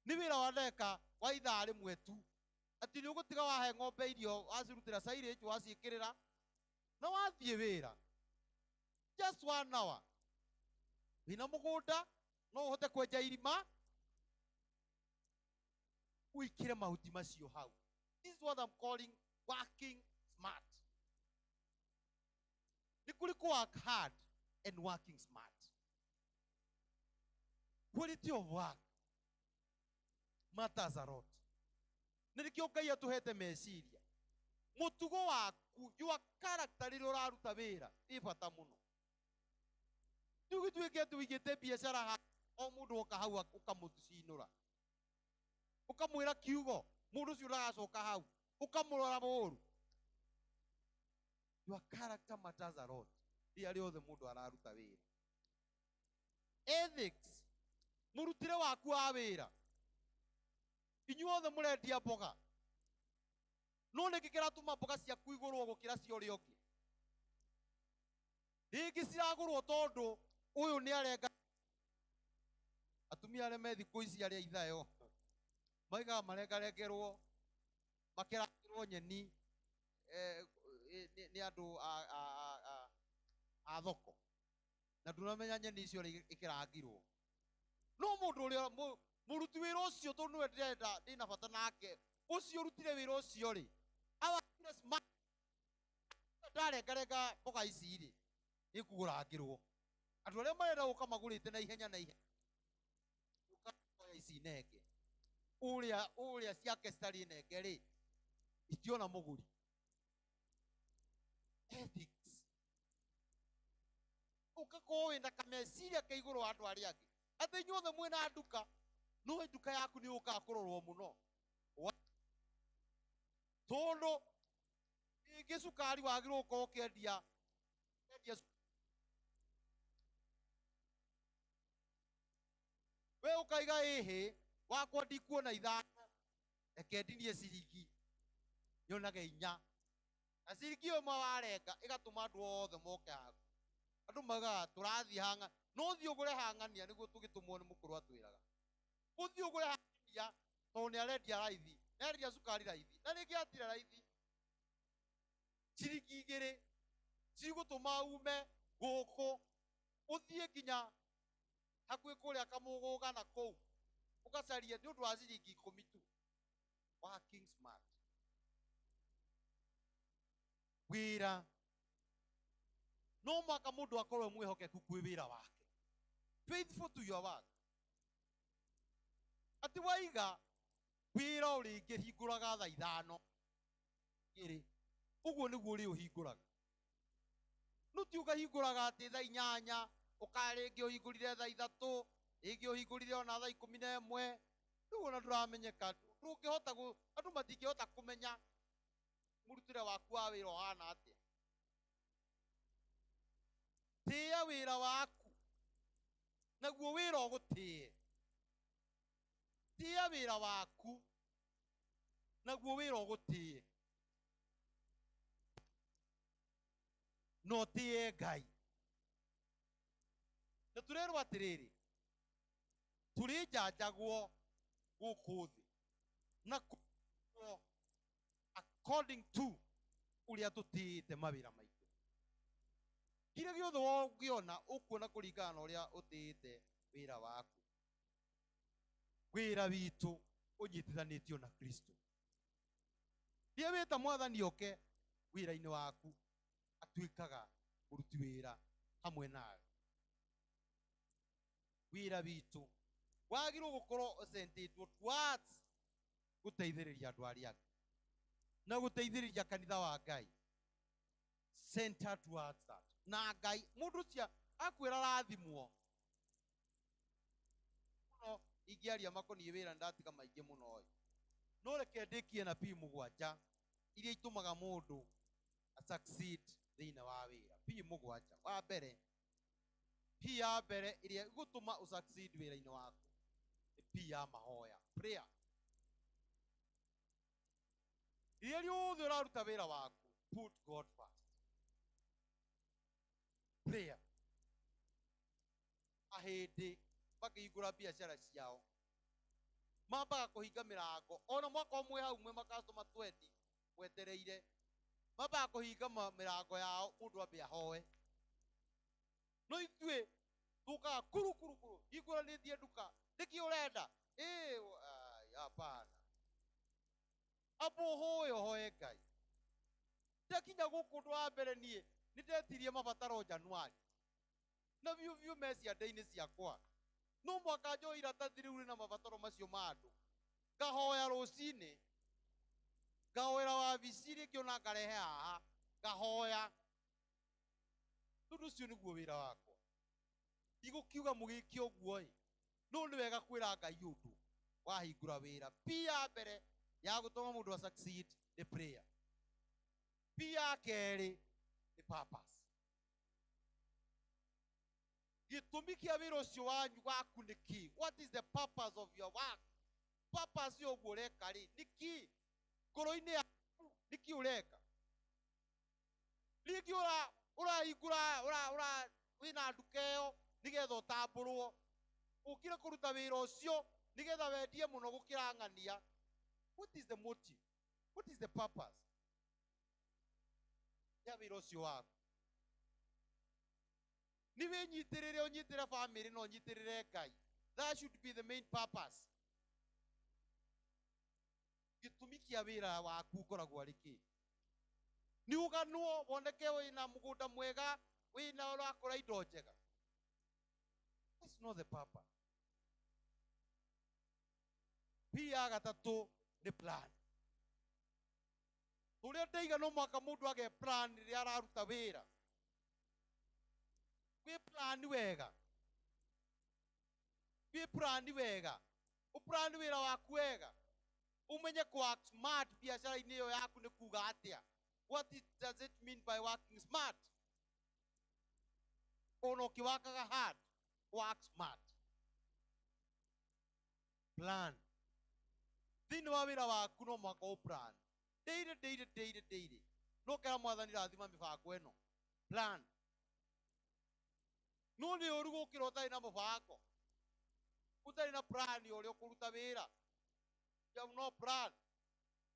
ni wira wa ndagika wa ithaa rimwe tu ati ni ugutiga wahe ng'ombe irio wacirutira silage waciikirira na wathie wira just 1 hour wina mugunda no uhote kwenja irima uikire mahuti macio hau. This is what I'm calling working smart. Ni kuri ku work hard and working smart. Quality of work matters a lot. Nĩrĩkĩo Ngai atũhete meciria. Mũtugo waku, your character rĩrĩa ũraruta wĩra ĩ bata mũno. Rĩu gĩtuĩke atĩ ũigĩte biacara ha o mũndũ oka hau ũkamũcinũra ũkamwĩra kiugo mũndũ ũcio ndagacoka hau ũkamũrora ũru. Your character matters a lot rĩrĩa rĩothe mũndũ araruta wĩra. Ethics, mũrutĩre waku wa wĩra. Inyuothe mũrendia mboga no nĩkĩ kĩratũma mboga ciaku igũrwo gũkĩra cia ũrĩa ũngĩ? Rĩngĩ ciragũrwo tondũ ũyũ nĩ arenga. Atumia arĩa me thikũ ici arĩa ithayo maigaga marengarengerwo makĩrangĩrwo nyeni nĩ andũ a thoko na ndũramenya nyeni icio ũrĩa ikĩrangirwo. No mũndũ ũrĩa mũruti wĩra ũcio tondũ nĩwe ndĩrenda ndĩna bata nake ũcio ũrutire wĩra ũcio rĩ awakire smart ndarengarenga mboga ici rĩ ĩkũgũrangĩrwo. Andũ arĩa marenda gũka magũrĩte na ihenya na ihenya ũkoya ici nenge ũrĩa ũrĩa ciake citarĩ nenge rĩ itiona mũgũri. Ethics, ũgakorwo wĩna kameciria ke igũrũ wa andũ arĩa angĩ atĩ inyuothe mwĩna nduka no nduka yaku nĩ yũkaga kũrorwo mũno tondũ rĩngĩ cukari wagĩrĩirwo gũkorwo ũkĩendia we ũkaiga ĩhĩ wakwa ndikuona 5 reke ndinie ciringi nyonage 4 na ciringi ĩmwe warenga ĩgatũma andũ othe moke haku. Andũ maugaga tũrathiĩ hang'a no ũthiĩ ũgũre hang'ania nĩguo tũgĩtũmwo nĩ mũkũrũ atwĩraga ũthiĩ ũgũre hang'ania tondũ nĩ arendia raithi nĩ arendia cukari raithi na rĩngĩ atira raithi ciringi 2 cigũtũma ume gũkũ ũthiĩ nginya hakuhĩ kũrĩa Kamũgũga na kũu ũgacarie nĩ ũndũ wa ciringi 10 tu. Working smart. Wĩra no mũhaka mũndũ akorwo mwĩhokeku kwĩ wĩra wake, faithful to your work. Atĩ waiga wĩra ũrĩngĩhingũraga thaa 5 2 ũguo nĩguo ũrĩ ũhingũraga. No ti ũkahingũraga atĩ thaa 8 ũkarĩngĩ ũhingũrire thaa 3 rĩngĩ ũhingũrire ona thaa 11 rĩu ona ndũramenyeka ndũngĩhota andũ matingĩhota kũmenya mũrutĩre waku wa wĩra ũhana atĩa. Tĩĩa wĩra waku naguo wĩra ũgũtĩe. Tĩĩa wĩra waku naguo wĩra ũgũtĩe. No ũtĩe Ngai. Na tũrerwo atĩrĩrĩ tũrĩnjanjagwo gũkũ thĩ na kũrĩhwo according to ũrĩa tũtĩĩte mawĩra maitũ. Kĩrĩa gĩothe ũngĩona ũkuona kũringana na ũrĩa ũtĩĩte wĩra waku. Wĩra witũ ũnyitithanĩtio na Kristo. Rĩrĩa wĩta mwathani oke wĩra-inĩ waku atuĩkaga Mũruti wĩra hamwe nawe, wĩra witũ wagĩrĩirwo gũkorwo ũcentĩtwo towards gũteithĩrĩria andũ arĩa angĩ na gũteithĩrĩria kanitha wa Ngai, center towards that. Na Ngai mũndũ ũcio akwĩra rathimwo mũno. Ingĩaria makoniĩ wĩra ndatiga maingĩ mũno ĩ, no reke ndĩkie na P 7 iria itũmaga mũndũ a succeed thĩinĩ wa wĩra. P 7. Wa mbere, P ya mbere ĩrĩa ĩgũtũma ũ succeed wĩra-inĩ waku nĩ P ya mahoya, prayer. Rĩrĩa rĩothe ũraruta wĩra waku, put God first, prayer. Ahĩndĩ makĩhingũra biacara ciao mambaga kũhinga mĩrango, ona mwakorwo mwĩ hau mwĩ makastoma 20 mwetereire, mambaga kũhinga mĩrango yao, mũndũ ambe ahoe. No ithuĩ tũkaga kuru kuru kuru, hingũranĩtie nduka, nĩkĩ ũrenda? Ĩ ai, hapana, amba ũhoe, ũhoe Ngai. Ndakinya gũkũ, ũndũ wa mbere niĩ nĩ ndetirie mabataro Januari na biũ biũ me ciande-inĩ ciakwa, no mwaka njoe iratathi rĩu rĩna mabataro macio ma andũ, ngahoya rũcinĩ, ngahoera wabici rĩngĩ, ona ngarehe haha ngahoya, tondũ ũcio nĩguo wĩra wakwa. Ndigũkiuga mũgĩke ũguo ĩ, no nĩ wega kwĩra Ngai ũndũ wahingũra wĩra. P ya mbere ya gũtũma mũndũ a succeed nĩ prayer. P ya kerĩ nĩ purpose. Gĩtũmi kĩa wĩra ũcio wanyu waku nĩ kĩ? What is the purpose of your work? Purpose ya ũguo ũreka rĩ nĩ kĩ? Ngoro-inĩ yaku nĩ kĩ ũreka? Rĩngĩ ũrahingũra ũra wĩna nduka ĩyo nĩgetha ũtambũrwo, ũkire kũruta wĩra ũcio nĩgetha wendie mũno gũkĩra ng'ania. What is the motive? What is the purpose ya wĩra ũcio waku? Nĩ wĩnyitĩrĩre, ũnyitĩre family na ũnyitĩrĩre Ngai. That should be the main purpose. Gĩtũmi kĩa wĩra waku ũkoragwo arĩ kĩ? Nĩ ũganwo woneke wĩna mũgũnda mwega, wĩna ũrakũra indo njega? That's not the purpose. P ya gatatũ nĩ plan. Ũrĩa ndaiga, no mwaka mũndũ age plan rĩrĩa araruta wĩra. Wĩ plan wega, wĩ plan wega, ũplan wĩra waku wega, umenye ku work smart biacara-inĩ ĩyo yaku nĩ kuga atĩa. What does it mean by working smart? Ona ũkĩwakaga hard, work smart. Plan thĩinĩ wa wĩra waku, no mũhaka ũplan daily, daily, daily, daily. No kera Mwathani, rathima mĩbango ĩno. Plan. No nĩ ũru gũkĩra ũtarĩ na mũbango, ũtarĩ na plan ũrĩa ũkũruta wĩra. You have no plan,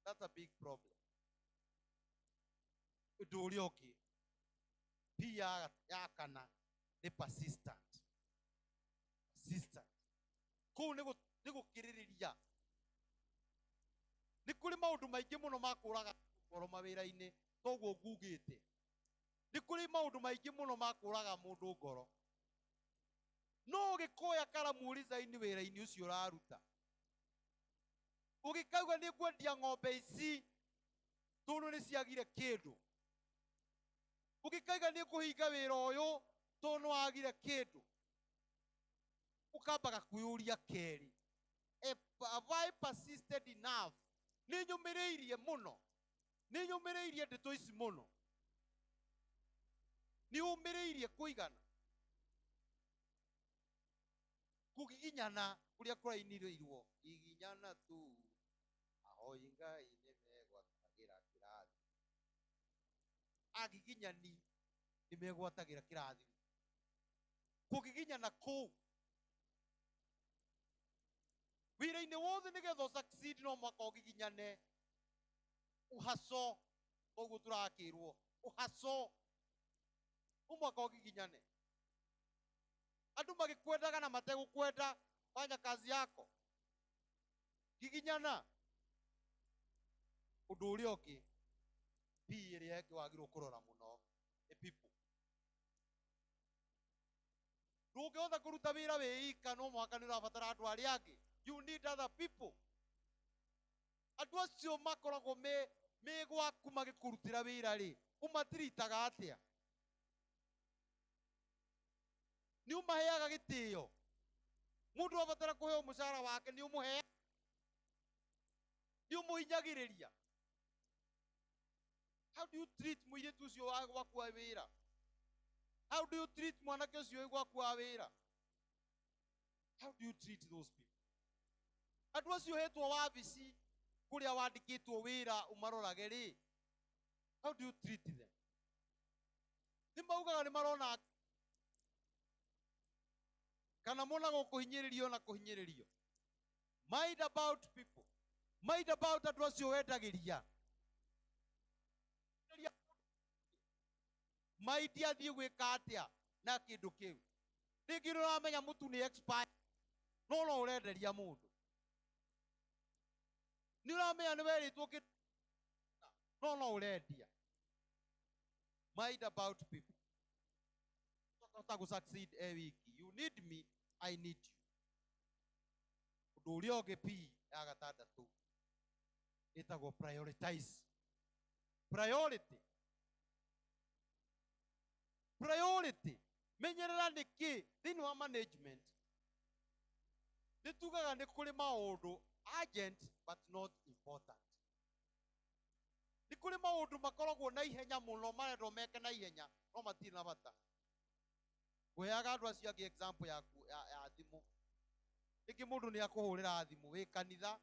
that's a big problem. Ũndũ ũrĩa ũngĩ, P ya kana nĩ persistent. Persistent kũu nĩ gũkĩrĩrĩria. Nĩ kũrĩ maũndũ maingĩ mũno ma kũraga ngoro mawĩra-inĩ, toguo ngugĩte. Nĩ kũrĩ maũndũ maingĩ mũno ma kũraga mũndũ ngoro, no ũgĩkoya karamu ũricaini wĩra-inĩ ũcio ũraruta, ũgĩkauga nĩ ngwendia ng'ombe ici tondũ nĩ ciagire kĩndũ, ũgĩkauga nĩ ngũhinga wĩra ũyũ tondũ nĩ wagire kĩndũ, ũkambaga kwĩyũria kerĩ, "Have I persisted enough? Nĩ nyũmĩrĩirie mũno? Nĩ nyũmĩrĩirie ndeto ici mũno? Nĩ ũmĩrĩirie kũigana?" Kũgiginyana kũrĩa kũrainĩrĩirwo, giginyana tu, ahoi Ngai nĩ megwatagĩra kĩrathimo. Agiginyani nĩ megwatagĩra kĩrathimo. Kũgiginyana kũu wĩra-inĩ wothe, nĩgetha ũsucceed, no mwaka ũgiginyane, ũhaco. Ũguo tũrakĩrwo ũhaco, no mwaka ũgiginyane. Andũ magĩkwendaga na mategũkwenda, fanya kazi yako, giginyana. Ũndũ ũrĩa ũngĩ, P ĩrĩa ĩngĩ wagĩrĩirwo kũrora mũno nĩ people. Ndũngĩhota kũruta wĩra wĩ ika, no mũhaka nĩ ũrabatara andũ arĩa angĩ. You need other people. Andũ acio makoragwo me gwaku magĩkũrutĩra wĩra rĩ, ũmatiritaga atĩa? Nĩ ũmaheaga gĩtĩo? Mũndũ abatara kũheo mũcara wake, nĩ ũmũheaga? Nĩ ũmũhinyagĩrĩria? How do you treat mũirĩtu ũcio wa gwaku wa wĩra? How do you treat mwanake ũcio wĩ gwaku wa wĩra? How do you treat those people? Andũ acio ũhetwo wabici kũrĩa wandĩkĩtwo wĩra ũmarorage rĩ, how do you treat them? Nĩ maugaga nĩ marona kana monaga ũkũhinyĩrĩrio na kũhinyĩrĩrio. Mind about people. Mind about andũ acio wendagĩria. Mind athiĩ gwĩka atĩa na kĩndũ kĩu. Rĩngĩ nĩ ũramenya mũtu nĩ expire, no no ũrenderia mũndũ. Nĩ ũramenya nĩ werĩtwo kĩndũ, no no ũrendia. Mind about people. Ũkahota gũ succeed e wiki. You need me, I need you. Ũndũ ũrĩa ũngĩ P ya gatandatũ ĩtagwo prioritize. Priority. Priority. Menyerera nĩkĩ thĩinĩ wa management nĩ tugaga nĩ kũrĩ maũndũ urgent but not important. Nĩ kũrĩ maũndũ makoragwo na ihenya mũno marendwo meke na ihenya no matirĩ na bata. Ngũheaga andũ acio angĩ example ya thimũ. Rĩngĩ mũndũ nĩ akũhũrĩra thimũ wĩ kanitha,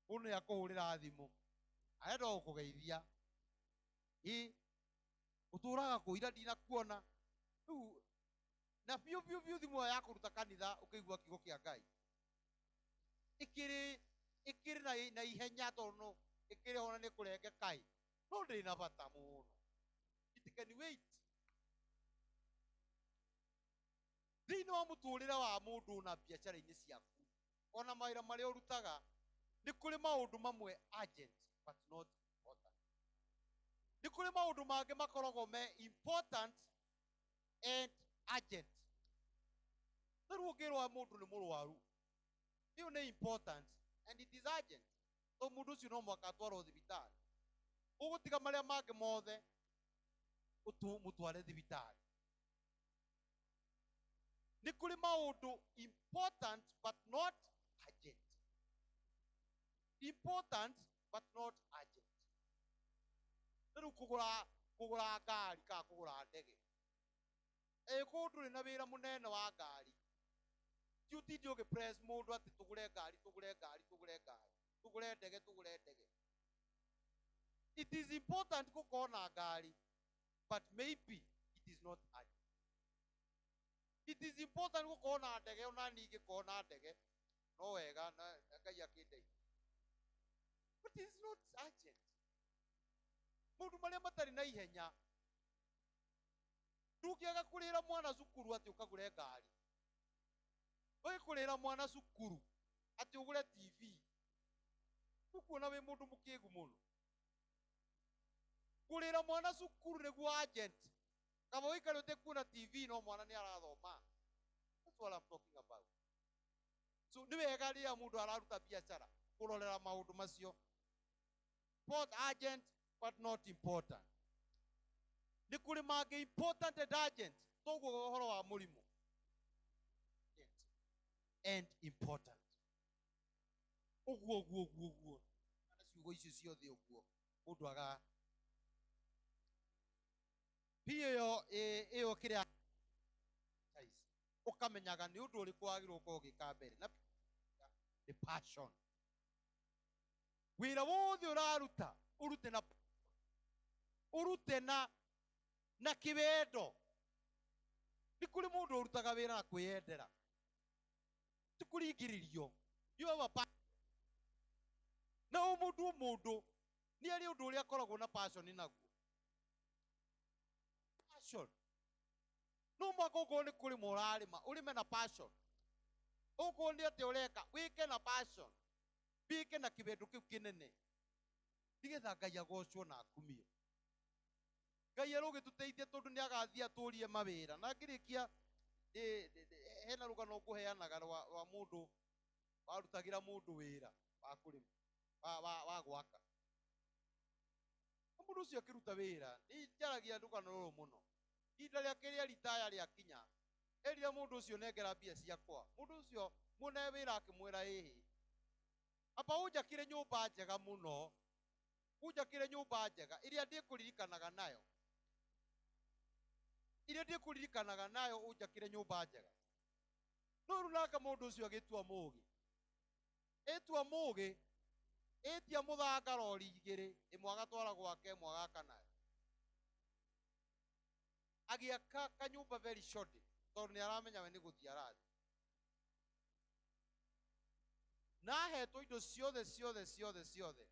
mũndũ nĩ akũhũrĩra thimũ arenda o gũkũgeithia, ĩ ũtũraga kũ ira ndinakuona. Rĩu na biũ biũ biũ thimũ ĩyo ya kũruta kanitha ũkĩigua kiugo kĩa Ngai ĩkĩrĩ na ihenya tondũ no ĩkĩrĩ ho na nĩ kũrenge kai, no ndĩrĩ na bata mũno. It can wait. Thĩinĩ wa mũtũrĩre wa mũndũ na biacara-inĩ ciaku ona mawĩra marĩa ũrutaga, nĩ kũrĩ maũndũ mamwe urgent but not important. Nĩ kũrĩ maũndũ mangĩ makoragwo me important and urgent. Ta rĩu ũngĩrwo mũndũ nĩ mũrwaru, ĩyo nĩ important and it is urgent. Tondũ mũndũ ũcio no mũhaka atwarwo thibitarĩ. Ũgũtiga marĩa mangĩ mothe mũtware thibitarĩ. Nĩ kũrĩ maũndũ important but not urgent. Important but not urgent. Ta rĩu kũgũra ngari kana kũgũra ndege. Ĩĩ ndũrĩ na wĩra mũnene wa ngari, ti ũtinde ũgĩ press mũndũ atĩ tũgũre ngari, tũgũre ngari, tũgũre ngari, tũgũre ndege, tũgũre ndege. It is important gũkorwo na ngari, but maybe it is not urgent. It is important gũkorwo na ndege, ona niĩ ingĩkorwo na ndege no wega na Ngai akĩndeithia, but it is not urgent. Maũndũ marĩa matarĩ na ihenya, ndũngĩaga kũrĩhĩra mwana cukuru atĩ ũkagũre ngari. Ũgĩkũrĩhĩra mwana cukuru atĩ ũgũre TV, ũkuona wĩ mũndũ mũkĩgu mũno. Kũrĩhĩra mwana cukuru nĩguo urgent, kaba ũikare ũtekuona TV no mwana nĩ arathoma. That's what I'm talking about. So nĩ wega rĩrĩa mũndũ araruta biacara kũrorera maũndũ macio, both urgent but not important. Nĩ kũrĩ mangĩ important and urgent, toguo ũhoro wa mũrimũ and important. Ũguo ũguo ũguo ũguo na ciugo icio ciothe ũguo mũndũ aga ĩyo ĩyo kĩrĩa ũkamenyaga nĩ ũndũ ũrĩkũ wagĩrĩirwo gũkorwo ũgĩka mbere, na the passion. Wĩra wothe ũraruta ũrute na ũrute na kĩwendo. Nĩ kũrĩ mũndũ ũrutaga wĩra na kwĩyendera, ti kũringĩrĩrio. You have a passion. Na o mũndũ o mũndũ nĩ arĩ ũndũ ũrĩa akoragwo na passion naguo. Passion. No mũhaka ũkorwo nĩ kũrĩma ũrarĩma, ũrĩme na passion. Ũkorwo nĩ atĩa ũreka, wĩke na passion, wĩke na kĩwendo kĩu kĩnene, nĩgetha Ngai agocwo na akumio. Ngai arũgĩtũteithia tondũ nĩ agathiĩ atũrie mawĩra. Na ngĩrĩkia Hena rũgano ngũheanaga rwa mũndũ warutagĩra mũndũ wĩra wa kũrĩma wa gwaka. Mũndũ ũcio akĩruta wĩra nĩ njaragia rũgano rũrũ mũno. Ihinda rĩake rĩa ritaya rĩakinya, erire mũndũ ũcio nengera mbia ciakwa. Mũndũ ũcio mwene wĩra akĩmwĩra ĩhĩ, amba ũnjakĩre nyũmba njega mũno, ũnjakĩre nyũmba njega ĩrĩa ndĩkũririkanaga nayo, ĩrĩa ndĩkũririkanaga nayo, ũnjakĩre nyũmba njega. No rĩu nake mũndũ ũcio agĩtua mũgĩ, etua mũgĩ, etia mũthanga rori igĩrĩ, ĩmwe agatwara gwake, ĩmwe agaka nayo. Agĩaka kanyũmba very short, tondũ nĩ aramenya we nĩ gũthiĩ arathiĩ. Na ahetwo indo ciothe ciothe ciothe ciothe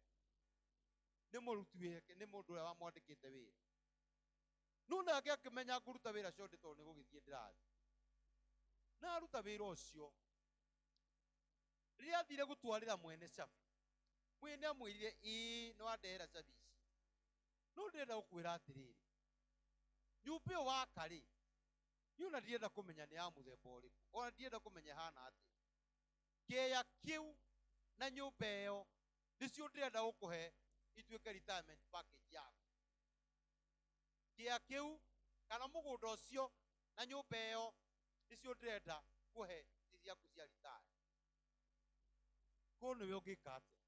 nĩ mũruti wake, nĩ mũndũ ũrĩa wamwandĩkĩte wĩra. No nake akĩmenya ngũruta wĩra short tondũ nĩ gũgĩthiĩ ndĩrathiĩ. Na aruta wĩra ũcio, rĩrĩa athire gũtwarĩra mwene cabi, mwene amwĩrire ĩĩ nĩ wandehera cabi ici, no ndĩrenda gũkwĩra atĩrĩrĩ, nyũmba ĩyo waka rĩ, niĩ ona ndirenda kũmenya nĩ ya mũthemba ũrĩkũ, ona ndirenda kũmenya ĩhana atĩa. Kĩeya kĩu na nyũmba ĩyo nĩcio ndĩrenda gũkũhe ituĩke retirement package yaku. Kĩeya kĩu kana mũgũnda ũcio na nyũmba ĩyo nĩcio ndĩrenda kũhe ciaku cia retire. Korwo nĩwe ũngĩka atĩa?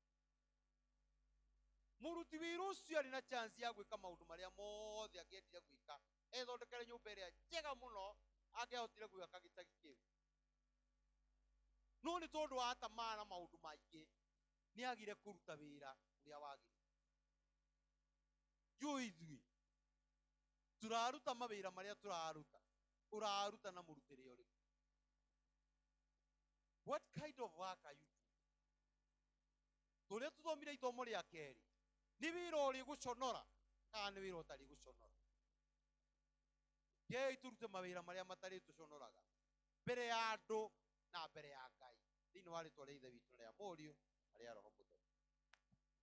Mũruti wĩra ũcio arĩ na chance ya gwĩka maũndũ marĩa mothe angĩendire gwĩka, ethondekere nyũmba ĩrĩa njega mũno angĩahotire gwaka gĩcagi kĩu. No nĩ tondũ wa tamaa na maũndũ maingĩ, nĩ agire kũruta wĩra ũrĩa wagĩrĩire. Njũĩ ithuĩ tũraruta mawĩra marĩa tũraruta, ũraruta na mũrutĩre ũrĩkũ? What kind of work are you doing? Tũrĩa tũthomire ithomo rĩa kerĩ, nĩ wĩra ũrĩ gũconora kana nĩ wĩra ũtarĩ gũconora? Kei tũrute mawĩra marĩa matarĩ tũconoraga mbere ya andũ na mbere ya Ngai, thĩinĩ wa rĩtwa rĩa Ithe witũ na rĩa Mũriũ na rĩa Roho Mũtheru.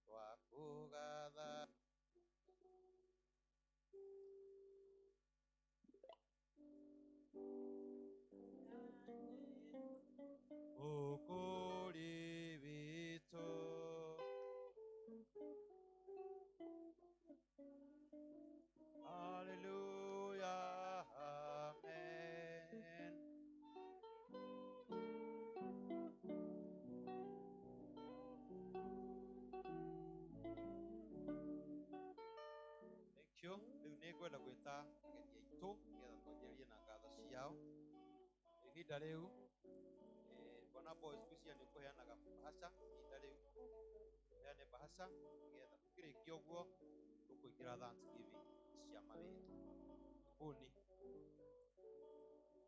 Twakũgatha. Mũkũri witũ. Hallelujah, amen. Thank you. Rĩu nĩ ngwenda gwĩta ageni aitũ nĩgetha twanjĩrĩrie na ngatho ciao. Ihinda rĩu Bwana Boys ngwĩciria nĩ ũkũheanaga bahasha ihinda rĩu, heane bahasha nĩgetha ũkĩrĩkia ũguo tũkũingĩra Thanksgiving cia mawĩra. Buni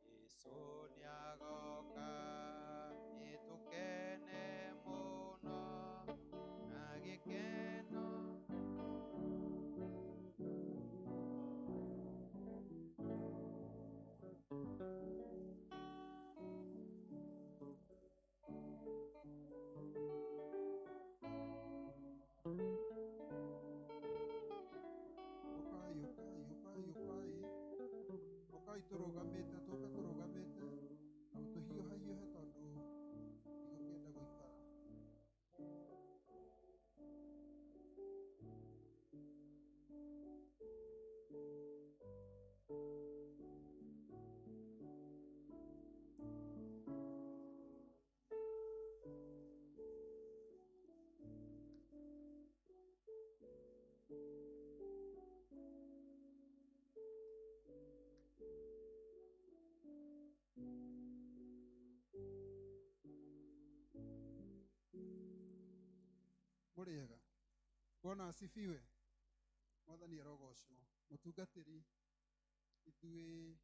Jesũ nĩagoka, nĩtũkene mũno na gĩkeno. Ũkai, ũkai, ũkai, ũkai, ũkai tũrũgamĩte, tũke tũrũgamĩte na tũhiũhahiũhe tondũ ndigũkĩenda gũikara. Mũrĩega. Bwana asifiwe. Mwathani arogocwo. Mũtungatĩri, ithuĩ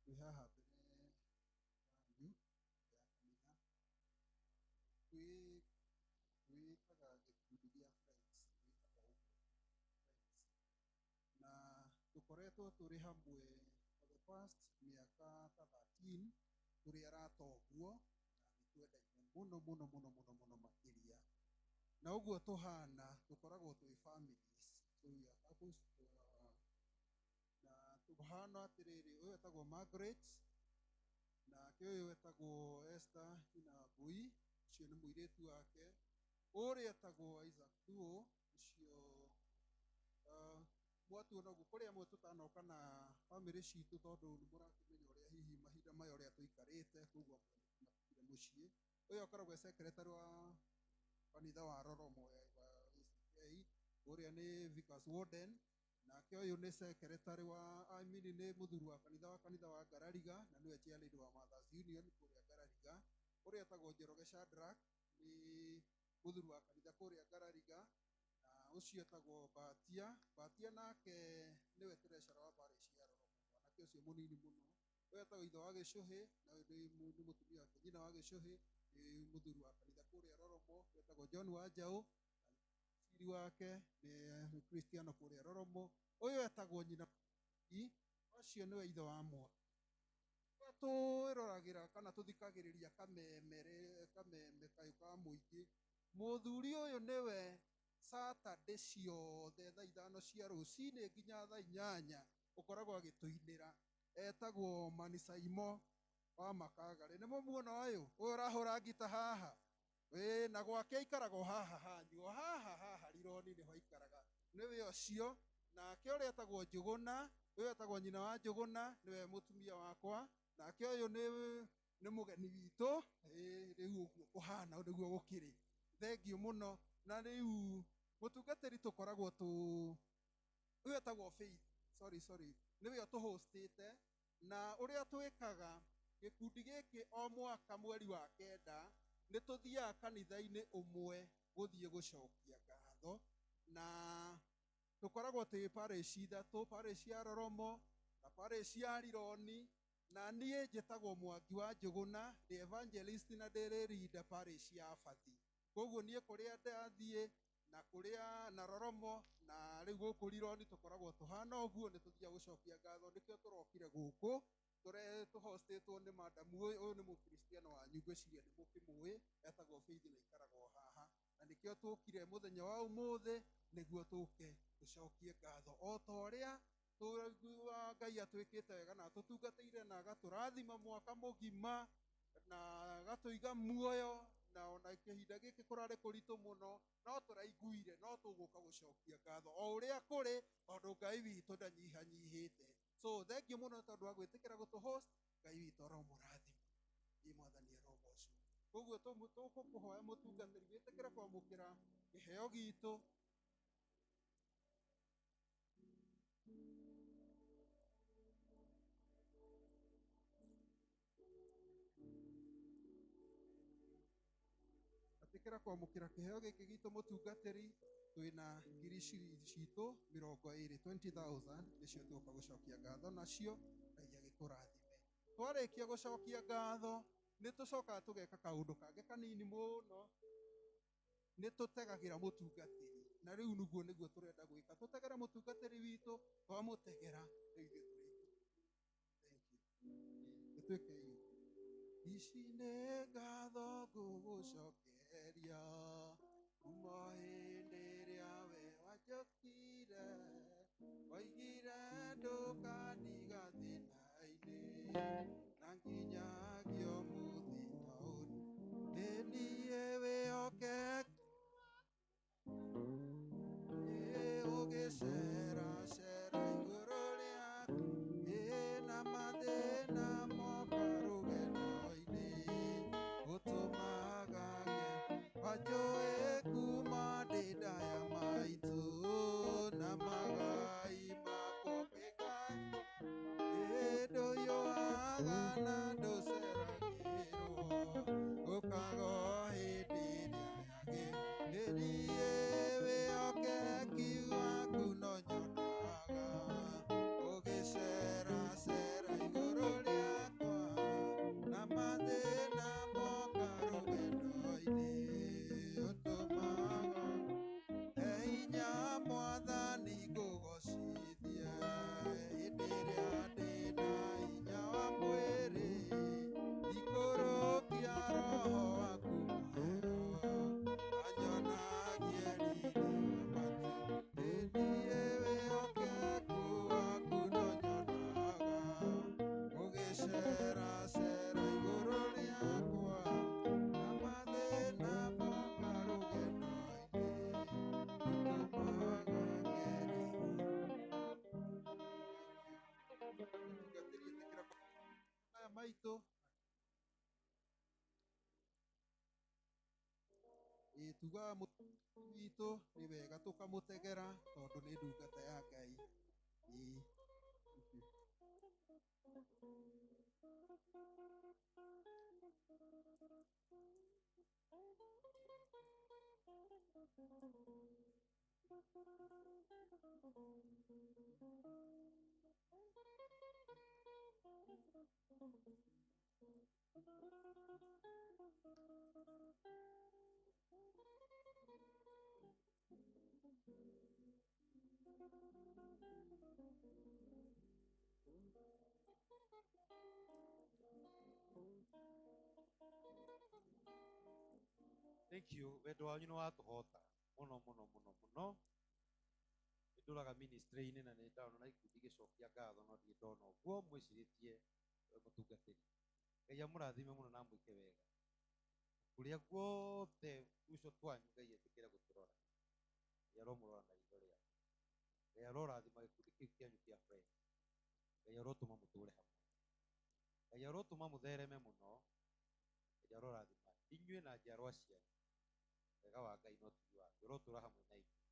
twĩ haha mbere yanyu ya kanitha, twĩtaga gĩkundi gĩa Friends, twĩtaga ũguo Friends, na tũkoretwo tũrĩ hamwe for the past mĩaka ta 13, tũrĩ arata ũguo na nĩ twendaine mũno mũno mũno mũno mũno makĩria. Na ũguo tũhana, tũkoragwo twĩ families, so we are couples, na tũhana atĩrĩrĩ, ũyũ etagwo Margaret, Nake ũyũ etagwo Esther nyina Mbui, ũcio nĩ mũirĩtu wake. Ũrĩa etagwo Isaac Thuo, ũcio mwatuona ũguo kũrĩ amwe tũtanoka na bamĩrĩ citũ tondũ nĩ mũrakĩmenya ũrĩa hihi mahinda maya ũrĩa tũikarĩte, koguo amwe nĩtũmatigire mũciĩ. Ũyũ akoragwo e secretary wa kanitha wa Roromo wa ACK, ũrĩa nĩ Vickers Warden. Nake ũyũ nĩ secretary wa, I mean, nĩ mũthuri wa kanitha wa Ngarariga, na nĩwe chairlady wa Mothers Union kũrĩa Ngarariga. Ũrĩa etagwo Njoroge Shadrack nĩ mũthuri wa kanitha kũrĩa Ngarariga, na ũcio etagwo Batia. Batia nake nĩwe treasurer wa parish ya Roromo, mwanake ũcio mũnini mũno. Ũyũ etagwo ithe wa Gĩcũhĩ, na ũyũ nĩ mũtumia wake nyina wa Gĩcũhĩ, nĩ mũthuri wa kanitha kũrĩa Roromo. Ũyũ etagwo John Wanjaũ, siri wake nĩ Kristiano kũrĩa Roromo. Ũyũ etagwo nyina ũcio nĩwe ithe wa mwana. Twĩroragĩra kana tũthikagĩrĩria kameme kayũ ka mũingĩ. Mũthuri ũyũ nĩwe Saturday ciothe thaa 5 cia rũcinĩ nginya thaa 8 ũkoragwo agĩtũinĩra. Etagwo Manisaimo wa Makagari. Nĩ mũmuona ũyũ? Ũyũ ũrahũra ngita haha. Ĩĩ, na gwake aikaraga o haha hanyu, o haha haha Rironi nĩho aikaraga. Nĩwe ũcio. Nake ũrĩa etagwo Njũgũna, ũyũ etagwo nyina wa Njũgũna, nĩwe mũtumia wakwa. Nake ũyũ nĩ mũgeni witũ. Ĩĩ, rĩu ũguo kũhana nĩguo gũkĩrĩ. Thengiũ mũno. Na rĩu mũtungatĩri tũkoragwo ũyũ etagwo Faith, sorry, nĩwe ũtũhostĩte. Na ũrĩa twĩkaga gĩkundi gĩkĩ o mwaka mweri wa 9 nĩ tũthiaga kanitha-inĩ ũmwe gũthiĩ gũcokia ngatho, na tũkoragwo twĩ parish 3, parish ya Roromo na parish ya Rironi, na niĩ njĩtagwo Mwangi wa Njũgũna, ndĩ evangelist na ndĩ leader parish ya Bathi. Koguo niĩ kũrĩa ndathiĩ na kũrĩa na Roromo na rĩu gũkũ Rironi tũkoragwo tũhana ũguo, nĩ tũthiaga gũcokia ngatho. Nĩkĩo tũrokire gũkũ tũhostĩtwo nĩ madamu ũyũ. Ũyũ nĩ mũkristiano wanyu, ngwĩciria nĩ mũkĩmũĩ, etagwo Faith na aikaragwo haha. Na nĩkĩo tũkire mũthenya wa ũmũthĩ nĩguo tũke tũcokie ngatho o ta ũrĩa tũraigua Ngai atwĩkĩte wega na atũtungatĩire na agatũrathima mwaka mũgima na agatũiga muoyo, na ona kĩhinda gĩkĩ kũrarĩ kũritũ mũno, no tũraiguire no tũgũka gũcokia ngatho o ũrĩa kũrĩ, tondũ Ngai witũ ndanyihanyihĩte. So thengiũ mũno tondũ wa gwĩtĩkĩra gũtũ host. Ngai witũ aromũrathima, ĩ Mwathani arogocwo. Koguo tũgũkũhoya mũtungatĩri wĩtĩkĩre kwamũkĩra kĩheo gitũ. Ĩtĩkĩra kwamũkĩra kĩheo gĩkĩ gitũ mũtungatĩri. Twĩna ngiri citũ 20, 20,000 nĩcio tũgoka gũcokia ngatho nacio. Ngai agĩkũrathime. Twarĩkia gũcokia ngatho nĩ tũcokaga tũgeka kaũndũ kangĩ kanini mũno, nĩ tũtegagĩra mũtungatĩri. Na rĩu nĩguo tũrenda gwĩka, tũtegere mũtungatĩri witũ. Twamũtegera rĩu ithuĩ tũrĩkia. Thank you. Nĩtwĩke ũguo. Ici nĩ ngatho ngũgũcokeria kuma hĩndĩ ĩrĩa we wanjokire, waigire ndũkandiga thĩna-inĩ na nginyagia ũmũthĩ ũyũ. Nĩ niĩ wĩhokeku ũgĩceracera igũrũ rĩaku, ĩ na mathĩna moka rũgendo-inĩ ũtũmaga wanjũĩ kuma ndĩ nda ya maitũ na magai makwa ĩ ndũhiũhaga na Maitũ ĩ tugaga mũthuri witũ nĩ wega tũkamũtegera tondũ nĩ ndungata ya Ngai. Ĩ, thank you. Thank you. Wendo wanyu nĩ watũhota mũno mũno mũno mũno. Nĩ ndũraga ministry-inĩ na nĩ ndona na ikundi igĩcokia ngatho no ndirĩ ndona ũguo mwĩcirĩtie mũtungatĩri. Ngai amũrathime mũno na amwĩke wega. Kũrĩa guothe tũico twanyu Ngai etĩkĩre gũtũrora. Ngai aromũrora na ritho rĩake. Ngai arorathima gĩkundi kĩu kĩanyu kĩa friends. Ngai arotũma mũtũre hamwe. Ngai arotũma mũthereme mũno. Ngai arorathima inyuĩ na njiarwa cianyu. Wega wa Ngai no tugi wake ũrotũra hamwe na inyuĩ.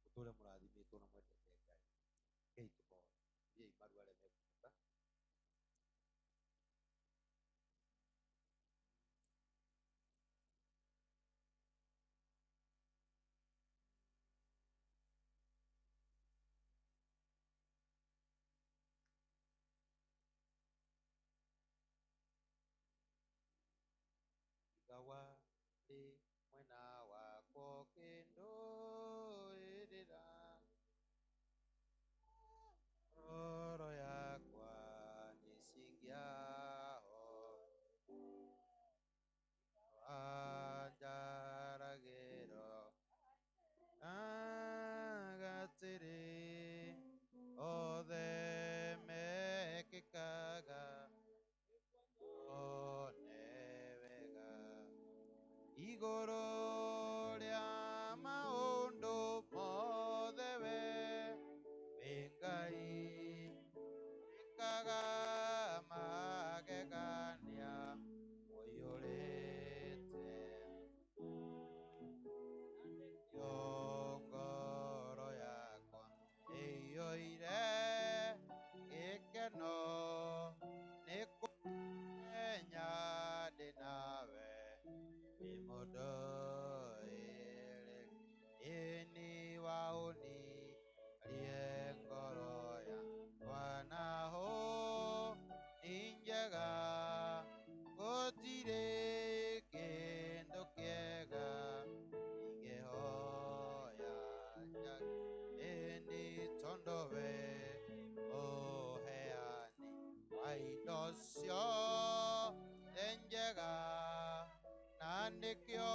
Mũtũre mũrathimĩtwo na mwendete Ngai. Ngai tũhoe. Thiĩi maru arĩa mekũhota. Igawa rĩ mwena wakwa ũkĩndũĩrĩra ngoro yakwa nĩcingĩaho wanjaragĩro agatĩrĩ othe mekĩkaga one wega igũrũ rĩa maũndũ mothe we wĩ Ngai wĩkaga magegania ũiyũrĩte yo ngoro yakwa ĩiyũire gĩkeno nĩ kũmenya ndĩ nawe wĩ mũndũ ĩni waũni rie ngoro yakwa naho nĩ njega gũtirĩ kĩndũ kĩega ingĩhoya ĩni tondũ we ũheani wa indo ciothe njega na nĩkĩo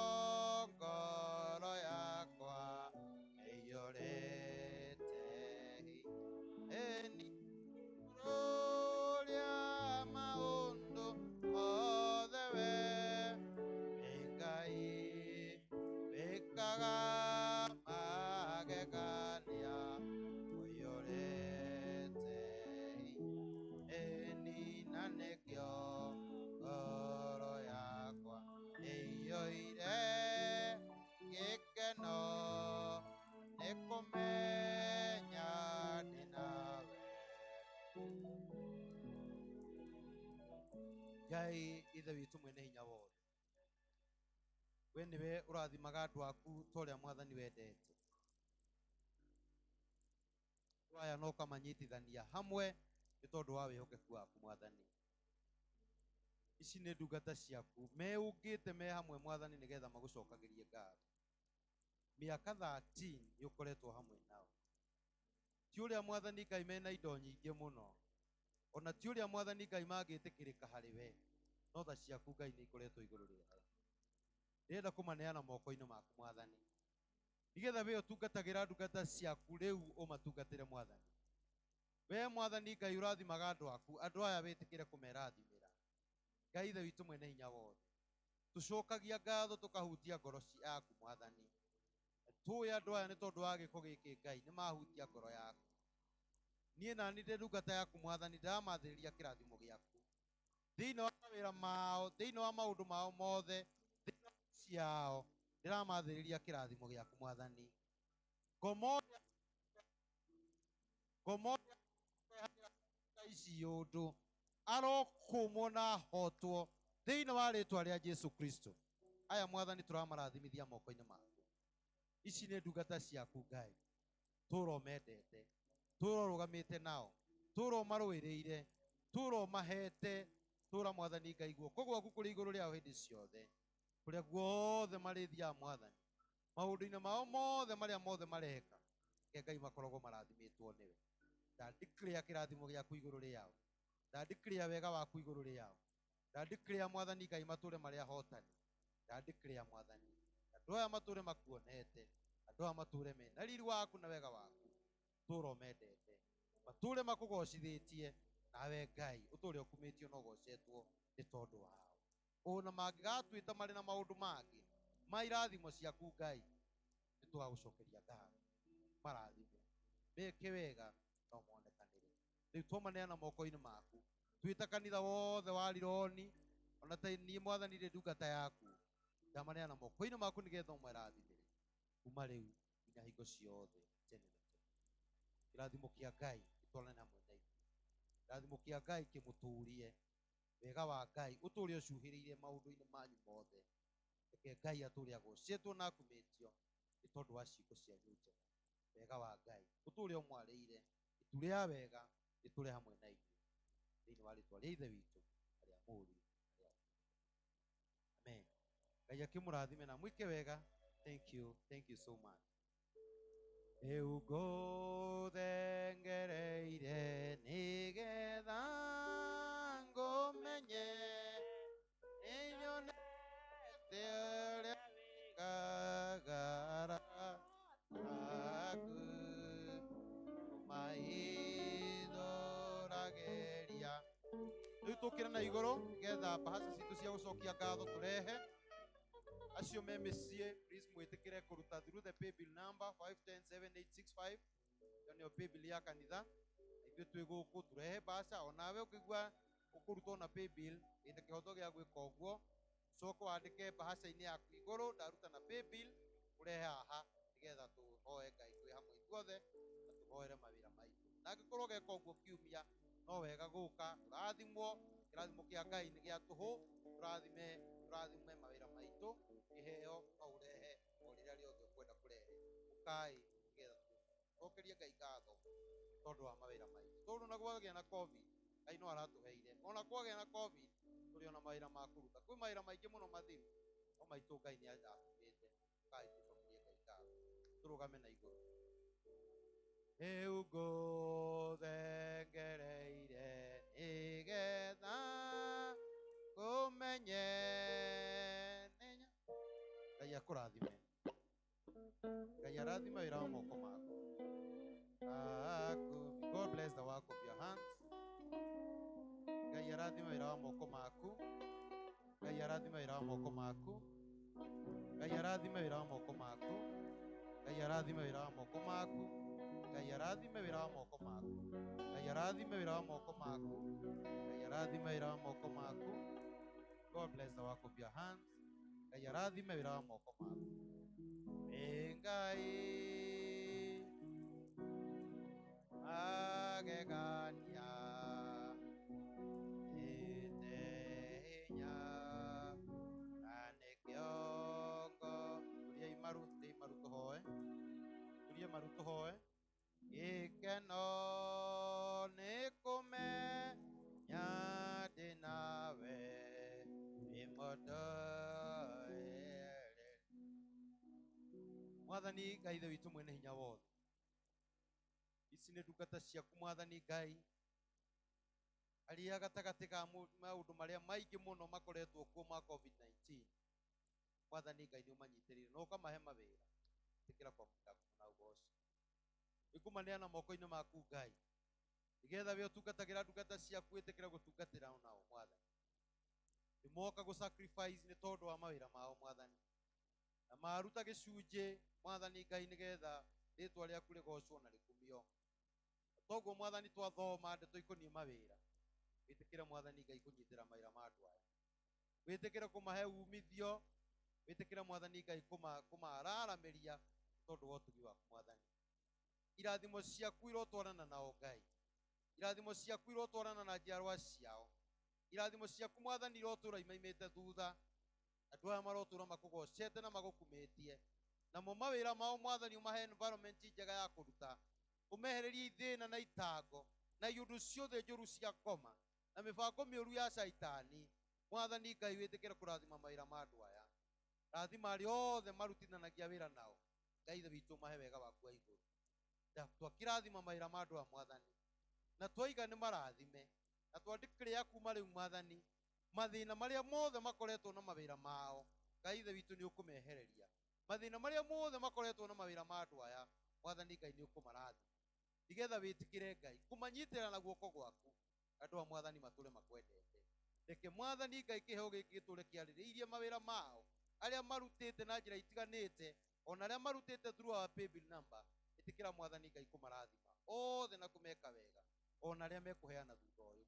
ngoro yakwa ĩiyũrĩte ĩni rũrĩa maũndũ mothe we wĩ Ngai wĩkaga magegania ũiyũrĩte ĩni na nĩkĩo ngoro yakwa ĩiyũire gĩkeno nĩ kũmenya ndĩ nawe. Ngai ithe witũ mwene hinya wothe we nĩwe ũrathimaga andũ aku ta ũrĩa mwathani wendete andũ aya no ũkamanyitithania hamwe nĩ tondũ wa wĩhokeku waku mwathani. Ici nĩ ndungata ciaku meũngĩte me hamwe mwathani nĩgetha magũcokagĩrie ngatho. Mĩaka 13 nĩ ũkoretwo hamwe nao. Ti ũrĩa mwathani Ngai mena indo nyingĩ mũno ona ti ũrĩa mwathani Ngai mangĩtĩkĩrĩka harĩ we no tha ciaku Ngai nĩ ikoretwo igũrũ rĩao. Ndĩrenda kũmaneana moko-inĩ maku mwathani nĩgetha we ũtungatagĩra ndungata ciaku rĩu ũmatungatĩre mwathani. We mwathani Ngai ũrathimaga andũ aku andũ aya wĩtĩkĩre kũmerathimĩra. Ngai ithe witũ mwene hinya wothe tũcokagia ngatho tũkahutia ngoro ciaku mwathani. Tũĩ andũ aya nĩ tondũ wa gĩko gĩkĩ Ngai nĩ mahutia ngoro yaku. Niĩ nani ndĩ ndungata yaku mwathani ndĩramathĩrĩria kĩrathimo gĩaku. Thĩinĩ wa mawĩra mao, thĩinĩ wa maũndũ mao mothe, thĩinĩ wa ciao, ndĩramathĩrĩria kĩrathimo gĩaku Mwathani. Ngomo ngomo ici ũndũ arokũmwo na ahotwo thĩinĩ wa rĩtwa rĩa Jesu Kristo. Aya Mwathani tũramarathimithia moko-inĩ maku. Ici nĩ ndungata ciaku Ngai, tũra ũmendete, tũra ũrũgamĩte nao, tũra ũmarũĩrĩire, tũra ũmahete, tũra Mwathani Ngai guoko gwaku kũrĩ igũrũ rĩao hĩndĩ ciothe, kũrĩa guothe marĩthiaga Mwathani, maũndũ-inĩ mao mothe marĩa mothe mareka, reke Ngai makoragwo marathimĩtwo nĩwe. Ndandeclare kĩrathimo gĩaku igũrũ rĩao, ndandeclare wega waku igũrũ rĩao, ndandeclare Mwathani Ngai matũre marĩ ahotani, ndandeclare Mwathani andũ aya matũre makuonete, andũ aya matũre mena riri waku na wega waku, tũra ũmendete, matũre makũgocithĩtie, nawe Ngai ũtũre ũkumĩtio na ũgocetwo nĩ tondũ wao. Ona mangĩgatwĩta marĩ na maũndũ mangĩ ma irathimo ciaku Ngai, nĩ tũgagũcokeria ngatho. Marathime, meke wega no monekanĩre. Rĩu twamaneana moko-inĩ maku, twĩta kanitha wothe wa Rironi, ona ta niĩ Mwathani ndĩ ndungata yaku, ndamaneana moko-inĩ maku nĩgetha ũmarathimĩre kuma rĩu nginya hingo ciothe tene na tene. Kĩrathimo kĩa Ngai gĩtwarane hamwe na ithuĩ, kĩrathimo kĩa Ngai kĩmũtũrie, wega wa Ngai ũtũre ũcuhĩrĩire maũndũ-inĩ manyu mothe. Reke Ngai atũre agocetwo na akumĩtio nĩ tondũ wa ciĩko cianyu njega. Wega wa Ngai ũtũre ũmwarĩire, itu rĩa wega rĩtũre hamwe na inyuĩ, thĩinĩ wa rĩtwa rĩa Ithe witũ na rĩa Mũriũ na rĩa Amen. Ngai akĩmũrathime na mwĩke wega. Thank you, thank you so much. Rĩu ngũthengereire nĩgetha ngũmenye, nĩnyonete ũrĩa wĩkaga aku maithũragĩria. Rĩu tũkĩre na igũrũ nĩgetha mbahaca citũ cia gũcokia ngatho tũrehe. Acio me mĩciĩ, please mwĩtĩkĩre kũruta through the paybill number 510765. Ĩyo nĩyo paybill ya kanitha. Na ithuĩ twĩ gũkũ tũrehe mbaca, onawe ũngĩigua ũkũrutwo na paybill, wĩna kĩhoto gĩa gwĩka ũguo. Ũcoke wandĩke mbahaca-inĩ yaku igũrũ, ndaruta na paybill, ũrehe haha nĩgetha tũhoe Ngai twĩ hamwe ithuothe na tũhoere mawĩra maitũ. Na angĩkorwo ũgeka ũguo kiumia, no wega gũka tũrathimwo, kĩrathimo kĩa Ngai nĩ gĩa tũhũ, tũrathime tũrathime mawĩra maitũ, kĩheo no ũrehe o rĩrĩa rĩothe ũkwenda kũrehe. Ũkai nĩgetha tũcokerie Ngai ngatho tondũ wa mawĩra maitũ. Tondũ na kwagĩa na COVID, Ngai no aratũheire. Ona kwagĩa na COVID, tũrĩ ona mawĩra ma kũruta. Kwĩ mawĩra maingĩ mũno mathiru, no maitũ Ngai nĩ athimĩte. Ũkai tũcokerie Ngai ngatho. Tũrũgame na igũrũ. Rĩu ngũthengereire nĩgetha ngũmenye. Ngai akũrathime. Ngai arathime wĩra wa moko maku. Aku. God bless the work of your hands. Ngai arathime wĩra wa moko maku. Ngai arathime wĩra wa moko maku. Ngai arathime wĩra wa moko maku. Ngai arathime wĩra wa moko maku. Ngai arathime wĩra wa moko maku. Ngai arathime wĩra wa moko maku. Ngai arathime wĩra wa moko maku. God bless the work of your hands. Ngai arathime wĩra wa moko maku. Nĩ Ngai magegania ĩte hinya na nĩ kĩongo. Tũriai maru, tũriai maru tũhoe. Tũrie maru tũhoe. Gĩkeno nĩ kũmenya ndĩ nawe wĩ mũndũrĩrĩ. Mwathani Ngai Ithe witũ mwene hinya wothe, ici nĩ ndungata ciaku Mwathani Ngai, arĩa gatagatĩ ka maũndũ marĩa maingĩ mũno makoretwo kuo ma COVID-19, Mwathani Ngai nĩ ũmanyitĩrĩire na ũkamahe mawĩra. Ĩtĩkĩra kwamũkĩra ngumo na ũgoci. Nĩngũmaneana moko-inĩ maku Ngai, nĩgetha we ũtungatagĩra ndungata ciaku wĩtĩkĩre gũtungatĩra nao Mwathani. Nĩmoka gũ sacrifice nĩ tondũ wa mawĩra mao Mwathani, na maruta gĩcunjĩ Mwathani Ngai nĩgetha rĩtwa rĩaku rĩgocwo na rĩkumio. Toguo Mwathani twathoma ndeto ikoniĩ mawĩra, Wĩtĩkĩre Mwathani Ngai kũnyitĩra mawĩra ma andũ aya, wĩtĩkĩre kũmahe umithio, wĩtĩkĩre Mwathani Ngai kũmararamĩria tondũ wa ũtugi waku Mwathani. Irathimo ciaku irotwarana nao Ngai, irathimo ciaku irotwarana na njiarwa ciao, irathimo ciaku Mwathani irotũra imaimĩte thutha. Andũ aya marotũra makũgocete na magũkumĩtie, namo mawĩra mao Mwathani ũmahe environment njega ya kũruta, ũmehererie ithĩna na itango na iũndũ ciothe njũru cia ngoma na mĩbango mĩũru ya caitani. Mwathani Ngai wĩtĩkĩre kũrathima mawĩra ma andũ aya, rathima arĩa othe marutithanagia wĩra nao. Ngai Ithe witũ ũmahe wega waku wa igũrũ. Twakĩrathima mawĩra ma andũ aya Mwathani, na twaiga nĩ marathime, na twandĩkĩrĩa kuma rĩu Mwathani mathĩna marĩa mothe makoretwo na mawĩra mao. Ngai Ithe witũ nĩ ũkũmehereria mathĩna marĩa mothe makoretwo na mawĩra ma andũ aya. Mwathani Ngai nĩ ũkũmarathima, nĩgetha wĩtĩkĩre Ngai kũmanyitĩra na guoko gwaku, andũ a Mwathani matũre makwendete. Reke Mwathani Ngai kĩheo gĩkĩ gĩtũre kĩarĩrĩirie mawĩra mao arĩa marutĩte na njĩra itiganĩte, ona arĩa marutĩte through our paybill number. Ĩtĩkĩra Mwathani Ngai kũmarathima othe na kũmeka wega, ona arĩa mekũheana thutha ũyũ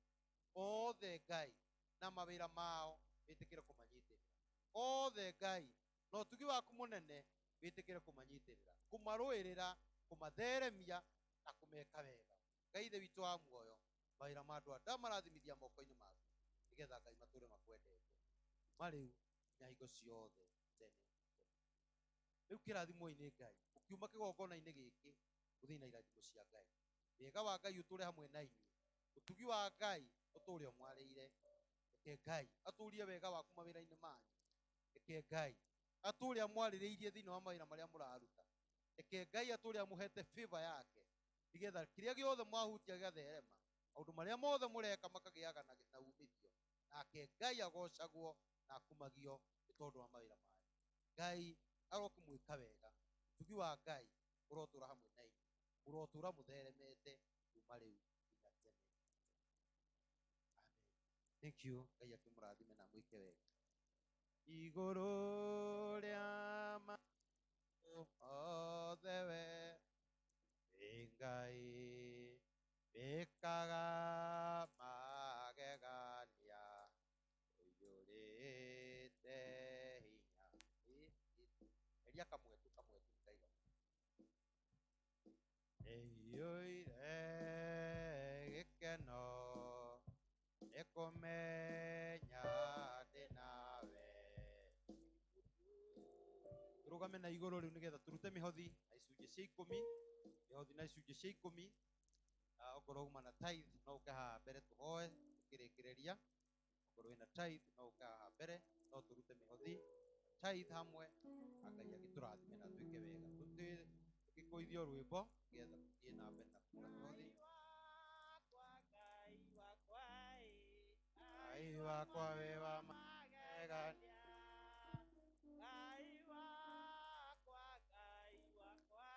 othe Ngai na mawĩra mao wĩtĩkĩre kũmanyitĩrĩra othe Ngai na ũtugi waku mũnene wĩtĩkĩre kũmanyitĩrĩra, kũmarũĩrĩra, kũmatheremia na kũmeka wega. Ngai Ithe witũ wa muoyo, mawĩra ma andũ aya ndamarathimithia moko-inĩ maku, nĩgetha Ngai matũre makwendete kuma rĩu nginya hingo ciothe tene. Rĩu kĩrathimwo-inĩ Ngai, ũkiuma kĩgongona-inĩ gĩkĩ ũthiĩ na irathimo cia Ngai. Wega wa Ngai ũtũre hamwe na inyuĩ, ũtugi wa Ngai ũtũre ũmwarĩire. Reke Ngai atũrie wega waku mawĩra-inĩ manyu. Reke Ngai atũre amwarĩrĩirie thĩinĩ wa mawĩra marĩa mũraruta. Reke Ngai atũre amũhete favor yake, nĩgetha kĩrĩa gĩothe mwahutia gĩgatherema, maũndũ marĩa mothe mũreka makagĩaga na umithio, nake Ngai agocagwo na akumagio nĩ tondũ wa mawĩra manyu. Ngai arokĩmwĩka wega, ũtugi wa Ngai ũrotũra hamwe na inyuĩ, mũrotũra mũtheremete kuma rĩu nginya tene. Amen. Thank you. Ngai akĩmũrathime na mwĩke wega. Igũrũ rĩa maũndũ mothe we wĩ Ngai wĩkaga magegania, ũiyũrĩte hinya. Eria kamwe tu, kamwe tu ndaiga. Ĩiyũire gĩkeno nĩ kũmenya ndĩ nawe. Tũrũgame na igũrũ rĩu nĩgetha tũrute mĩhothi na icunjĩ cia ikũmi, mĩhothi na icunjĩ cia ikũmi. Okorwo uma na tithe no ũke haha mbere tũhoe tũkĩrĩkĩrĩria. Okorwo wĩna tithe no ũke haha mbere, no tũrute mĩhothi tithe hamwe, na Ngai agĩtũrathime na twĩke wega. Tũgĩkũithio rwĩmbo nĩgetha tũthiĩ na mbere na kũruta mĩhothi. Ngai wakwa wĩ wa magegania, Ngai wakwa, Ngai wakwa,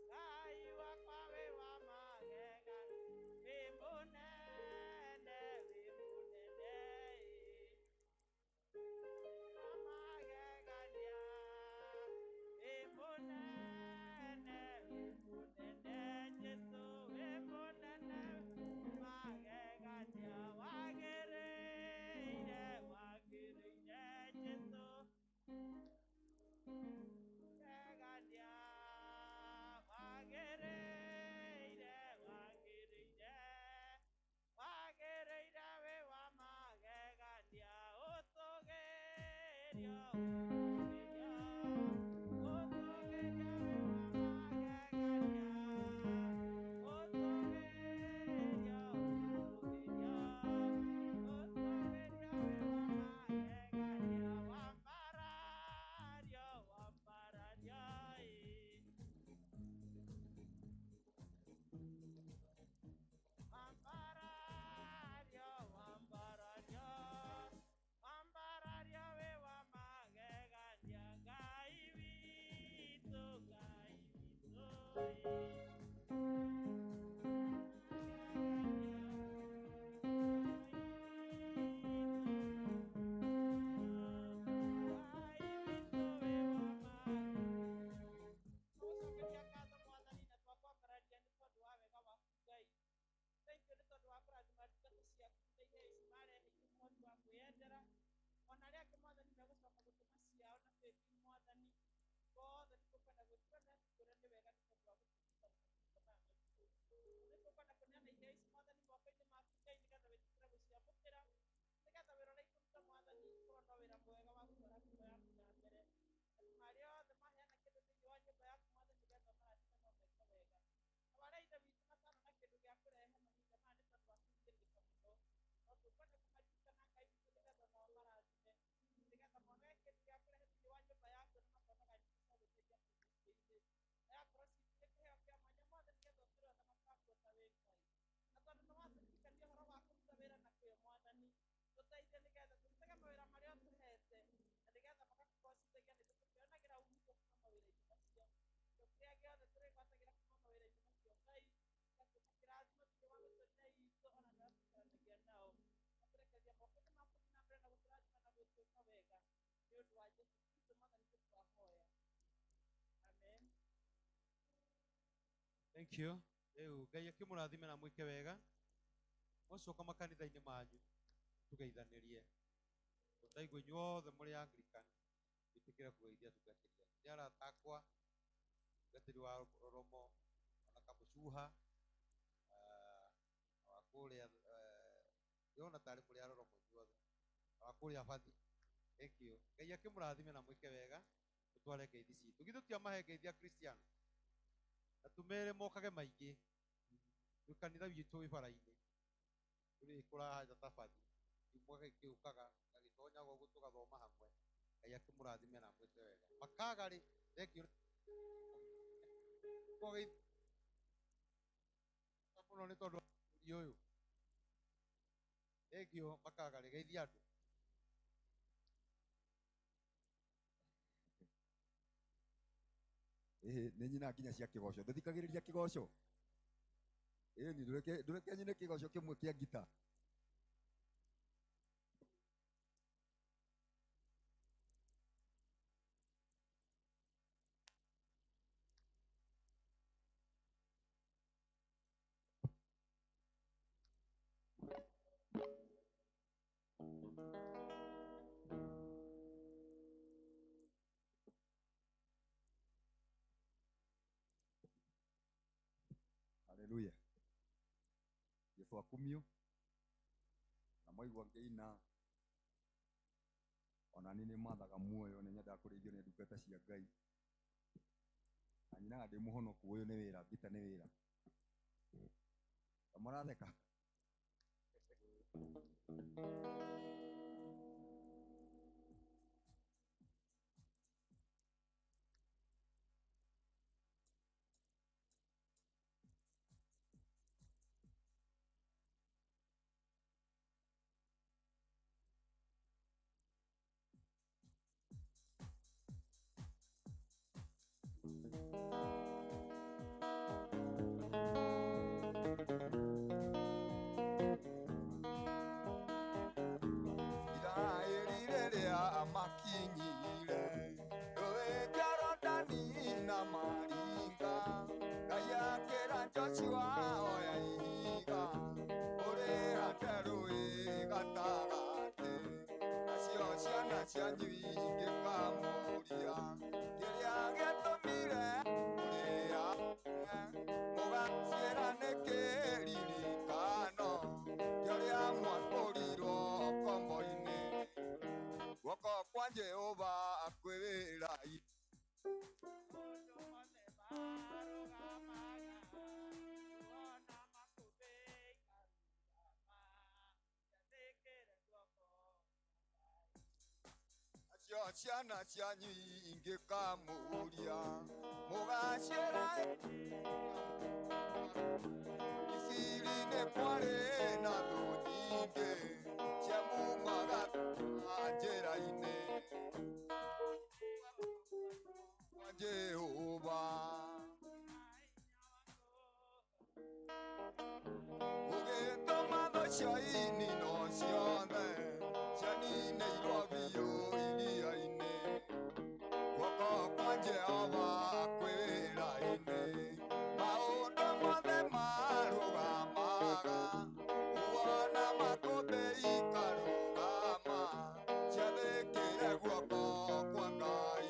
Ngai wakwa wĩ wa magegania, wĩ mũnene, wĩ mũnene, wa magegania, wĩ mũnene, wĩ mũnene, Jesũ wĩ mũnene, magegania, wagĩrĩire, wagĩrĩire, Jesũ magegania, wagĩrĩire, wagĩrĩire, wagĩrĩire wĩ wa magegania, ũtũgĩrio, ũtũgĩrio, ũtũgĩrio wĩ wa magegania, ũtũgĩrio, ũtũgĩrio, ũtũgĩrio wĩ wa magegania, wambarario, wambarario, ĩ. Wambarario, wambarario, wambarario wĩ wa magegania. 2018 mwathani gothe nĩ tũkwenda gwĩkĩra na tũkwĩre nĩ wega nĩ tondũ wa gũtũruta mahinda maya maritũ. Nĩ tũkwenda kũneana iheo ici mwathani moko-inĩ maku Ngai nĩgetha wĩtĩkĩre gũciamũkĩra nĩgetha wĩra ũrĩa ikũruta mwathani ũkorwo no wĩra mwega wa gũtwara ngumo yaku na mbere. Andũ arĩa othe maheana kĩndũ thĩinĩ wa nyũmba yaku mwathani nĩgetha ũmarathime no meke wega. Na arĩa ithe witũ matarona kĩndũ gĩa kũrehe mahinda maya nĩ tondũ wa kũhinyĩrĩrĩka mũno, no tũkwenda kũmaririkana Ngai witũ nĩgetha nao marathime nĩgetha monage kĩndũ gĩa kũrehe thĩinĩ wa nyũmba yaku na makonaga nyingĩ cia gwĩteithia kũu mũciĩ-inĩ. Na yakorwo cikĩrĩ kĩheo kĩa mwanya mwathani nĩgetha ũtũre ũthamaki waku ta wĩ Ngai. Na tondũ nĩ watũririkania ũhoro wa kũruta wĩra na kĩyo mwathani, tũteithie nĩgetha tũrutage mawĩra marĩa ũtũhete na nĩgetha magakũgocithagia na ithuĩ tũkeonagĩra umithio kuma mawĩra-inĩ macio. Kĩndũ kĩrĩa gĩothe tũrĩgwatagĩra kuma mawĩra-inĩ macio Ngai gĩgatuĩka kĩrathimo thĩinĩ wa mĩtũrĩre itũ ona na arĩa tũikaranagia nao. Na tũrekereria moko-inĩ maku na mbere na gũtũrathima na gũtwĩka wega nĩ ũndũ wa Jesũ Kristo mwathani witũ twahoya. Amen. Thank you. Rĩu Ngai akĩmũrathime na mwĩke wega. Mwacoka makanitha-inĩ manyu tũgeithanĩrie. Ndaigua inyuothe mũrĩ Anglican mwĩtĩkĩre kũgeithia atungatĩri anyu. Nĩ arata akwa, mũtungatĩri wa Roromo ona Kamũcuha, wa kũrĩa ndĩrona tarĩ mũrĩ a Roromo inyuothe, na wa kũrĩa Bathi. Thank you. Ngai akĩmũrathime na mwĩke wega, mũtware ngeithi citũ. Githĩ tũtiamahe ngeithi Akristiano? Na tũmere mokage maingĩ. Rĩu kanitha witũ wĩ bara-inĩ, tũrĩ kũrahaja ta Bathi. Mũgagĩũkaga gagĩtonyaga ũguo tũgathoma hamwe. Ngai akĩmũrathime na amwĩke wega. Makaga rĩ, thank you. Mũno nĩ tondũ wa ũyũ. Thank you, makaga rĩ, geithia andũ. Ĩhĩ, nĩ nyina nginya cia kĩgoco. Ndũthikagĩrĩria kĩgoco? Ĩni, ndũreke nyine kĩgoco kĩmwe kĩa ngita. Haleluya. Yesu akumio. Na mwaigua ngĩina ona niĩ nĩ mathaga muoyo, nĩ nyendaga kũrĩithio nĩ ndungata cia Ngai. Na nyinaga ndĩ mũhonoku, ũyũ nĩ wĩra, ngita nĩ wĩra. Ta mũratheka? Isiraeli rĩrĩa makinyire rũũĩ Jorodani na maringa, Ngai akĩra Joshua oya ihiga ũrĩhate rũũĩ gatagatĩ, nacio ciana cianyu ingĩkamũria kĩrĩa gĩatũmire mũrĩa mũgaciĩra nĩ kĩririkano kĩa ũrĩa mwakũrirwo ngombo-inĩ. Guoko kwa Jehova kwĩ wĩra-inĩ. Maũndũ mothe marũgamaga, ona makũmbĩ ikarũgama, ciathĩkĩre guoko kwa Ngai. Nacio ciana cianyu ingĩkamũria mũgaciĩra Misiri nĩ kwarĩ na thũ nyingĩ ciamumaga njĩra-inĩ kwa Jehova. Gũgĩtũma thũ cia inino ciothe cianinĩirwo biũ iria-inĩ. Guoko kwa Jehova kwĩ wĩra-inĩ, maũndũ mothe marũgamaga, wona makũmbĩ ikarũgama, ciathĩkĩre guoko kwa Ngai.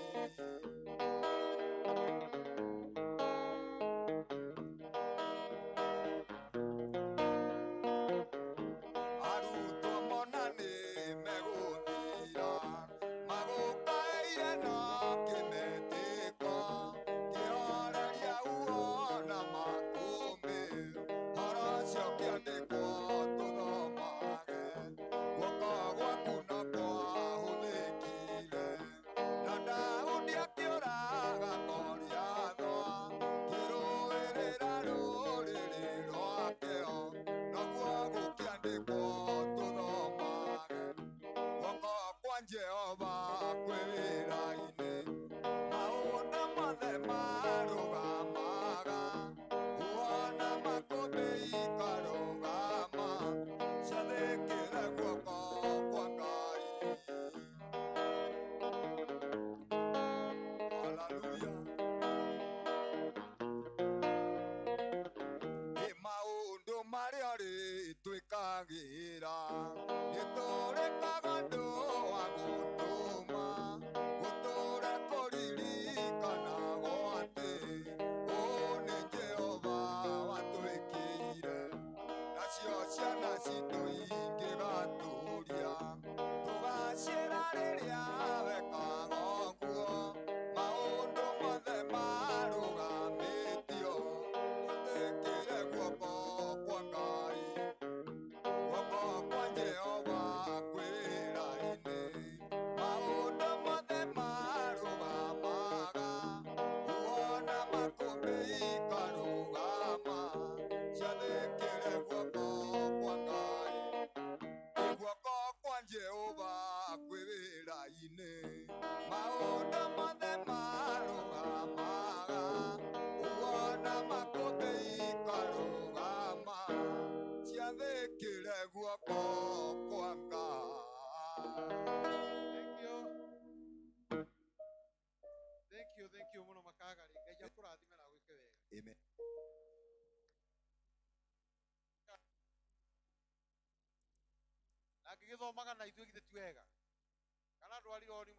Jehova kwĩ wĩra-inĩ maũndũ mothe marũgamaga wona makũmbĩ ikarũgama ciathĩkĩre guoko kwa Ngai. Haleluya. Ĩ maũndũ marĩa rĩtwĩkagĩra nĩtũrĩkaga ũndũ wa gũtũma gũtũre kũririkanagwo atĩ ũũ nĩ Jehova watwĩkĩire nacio ciana citũ ingĩgatũria tũgacĩra rĩrĩa wekaga ũguo maũndũ mothe marũgamĩtio ũthĩkĩre guoko kwa Ngai guoko kwa Jehova kwĩ wĩra-inĩ maũndũ mothe marũgamaga wona makũmbĩ ikarũgama ciathĩkĩre guoko kwa Ngai guoko kwa Jehova kwĩ wĩra-inĩ maũndũ mothe marũgamaga wona makũmbĩ ikarũgama ciathĩkĩre guoko kwa Ngai. Thank you. Thank you, thank you muno Makagari. Ngai akũrathime na agwĩke wega. Amen. Na angĩgĩthomaga na ithuĩ githĩ ti wega? Kana ndwarire ni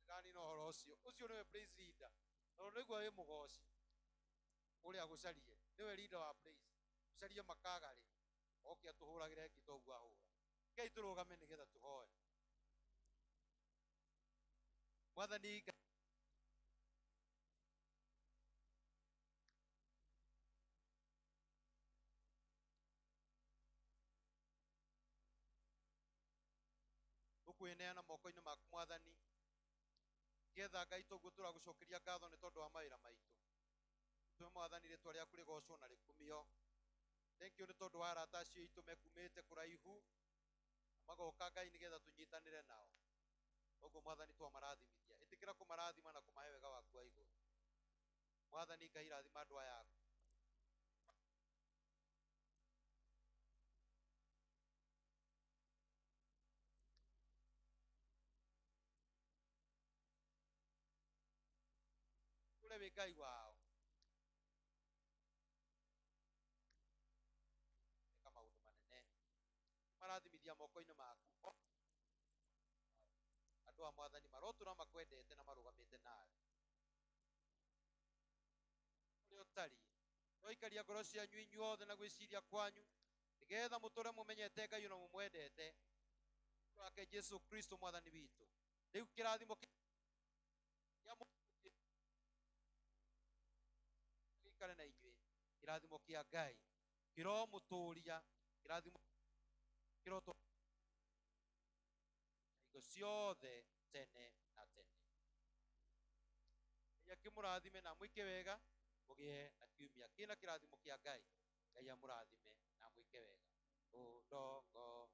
ndanina ũhoro ũcio. Ũcio nĩwe praise leader. Tondũ nĩguo wĩ mũgoci ũrĩa agũcarie. Nĩwe leader wa praise. Ũcarie Makagari oke atũhũragĩre ngita ũguo ahũra. Ngai tũrũgame nĩgetha tũhoe. Mwathani Ngai tũkwĩneana moko-inĩ maku Mwathani nĩgetha Ngai toguo tũragũcokeria ngatho nĩ tondũ wa mawĩra maitũ. Tũme Mwathani rĩtwa rĩaku rĩgocwo na rĩkumio. Thank you nĩ tondũ wa arata acio aitũ mekumĩte kũraihu na magoka Ngai nĩgetha tũnyitanĩre nao. Koguo Mwathani twamarathimithia. Ĩtĩkĩra kũmarathima na kũmahe wega waku wa igũrũ. Mwathani Ngai rathima andũ aya aku. Ũrĩa wĩ Ngai wao. Eka maũndũ manene. Marathimithia moko-inĩ maku. Andũ a Mwathani marotũra makwendete na marũgamĩte nawe. Ũrĩa ũtariĩ. Roikaria ngoro cianyu inyuothe na gwĩciria kwanyu nĩgetha mũtũre mũmenyete Ngai na mũmwendete wake Jesu Kristo Mwathani witũ. Rĩu kĩrathimo kĩa gĩikare na inyuĩ. Kĩrathimo kĩa Ngai kĩromũtũria, kĩrathimo kĩrotũ hingo ciothe tene na tene. Ngai akĩmũrathime na amwĩke wega mũgĩe na kiumia kĩna kĩrathimo kĩa Ngai. Ngai amũrathime na amwĩke wega. Ũndongo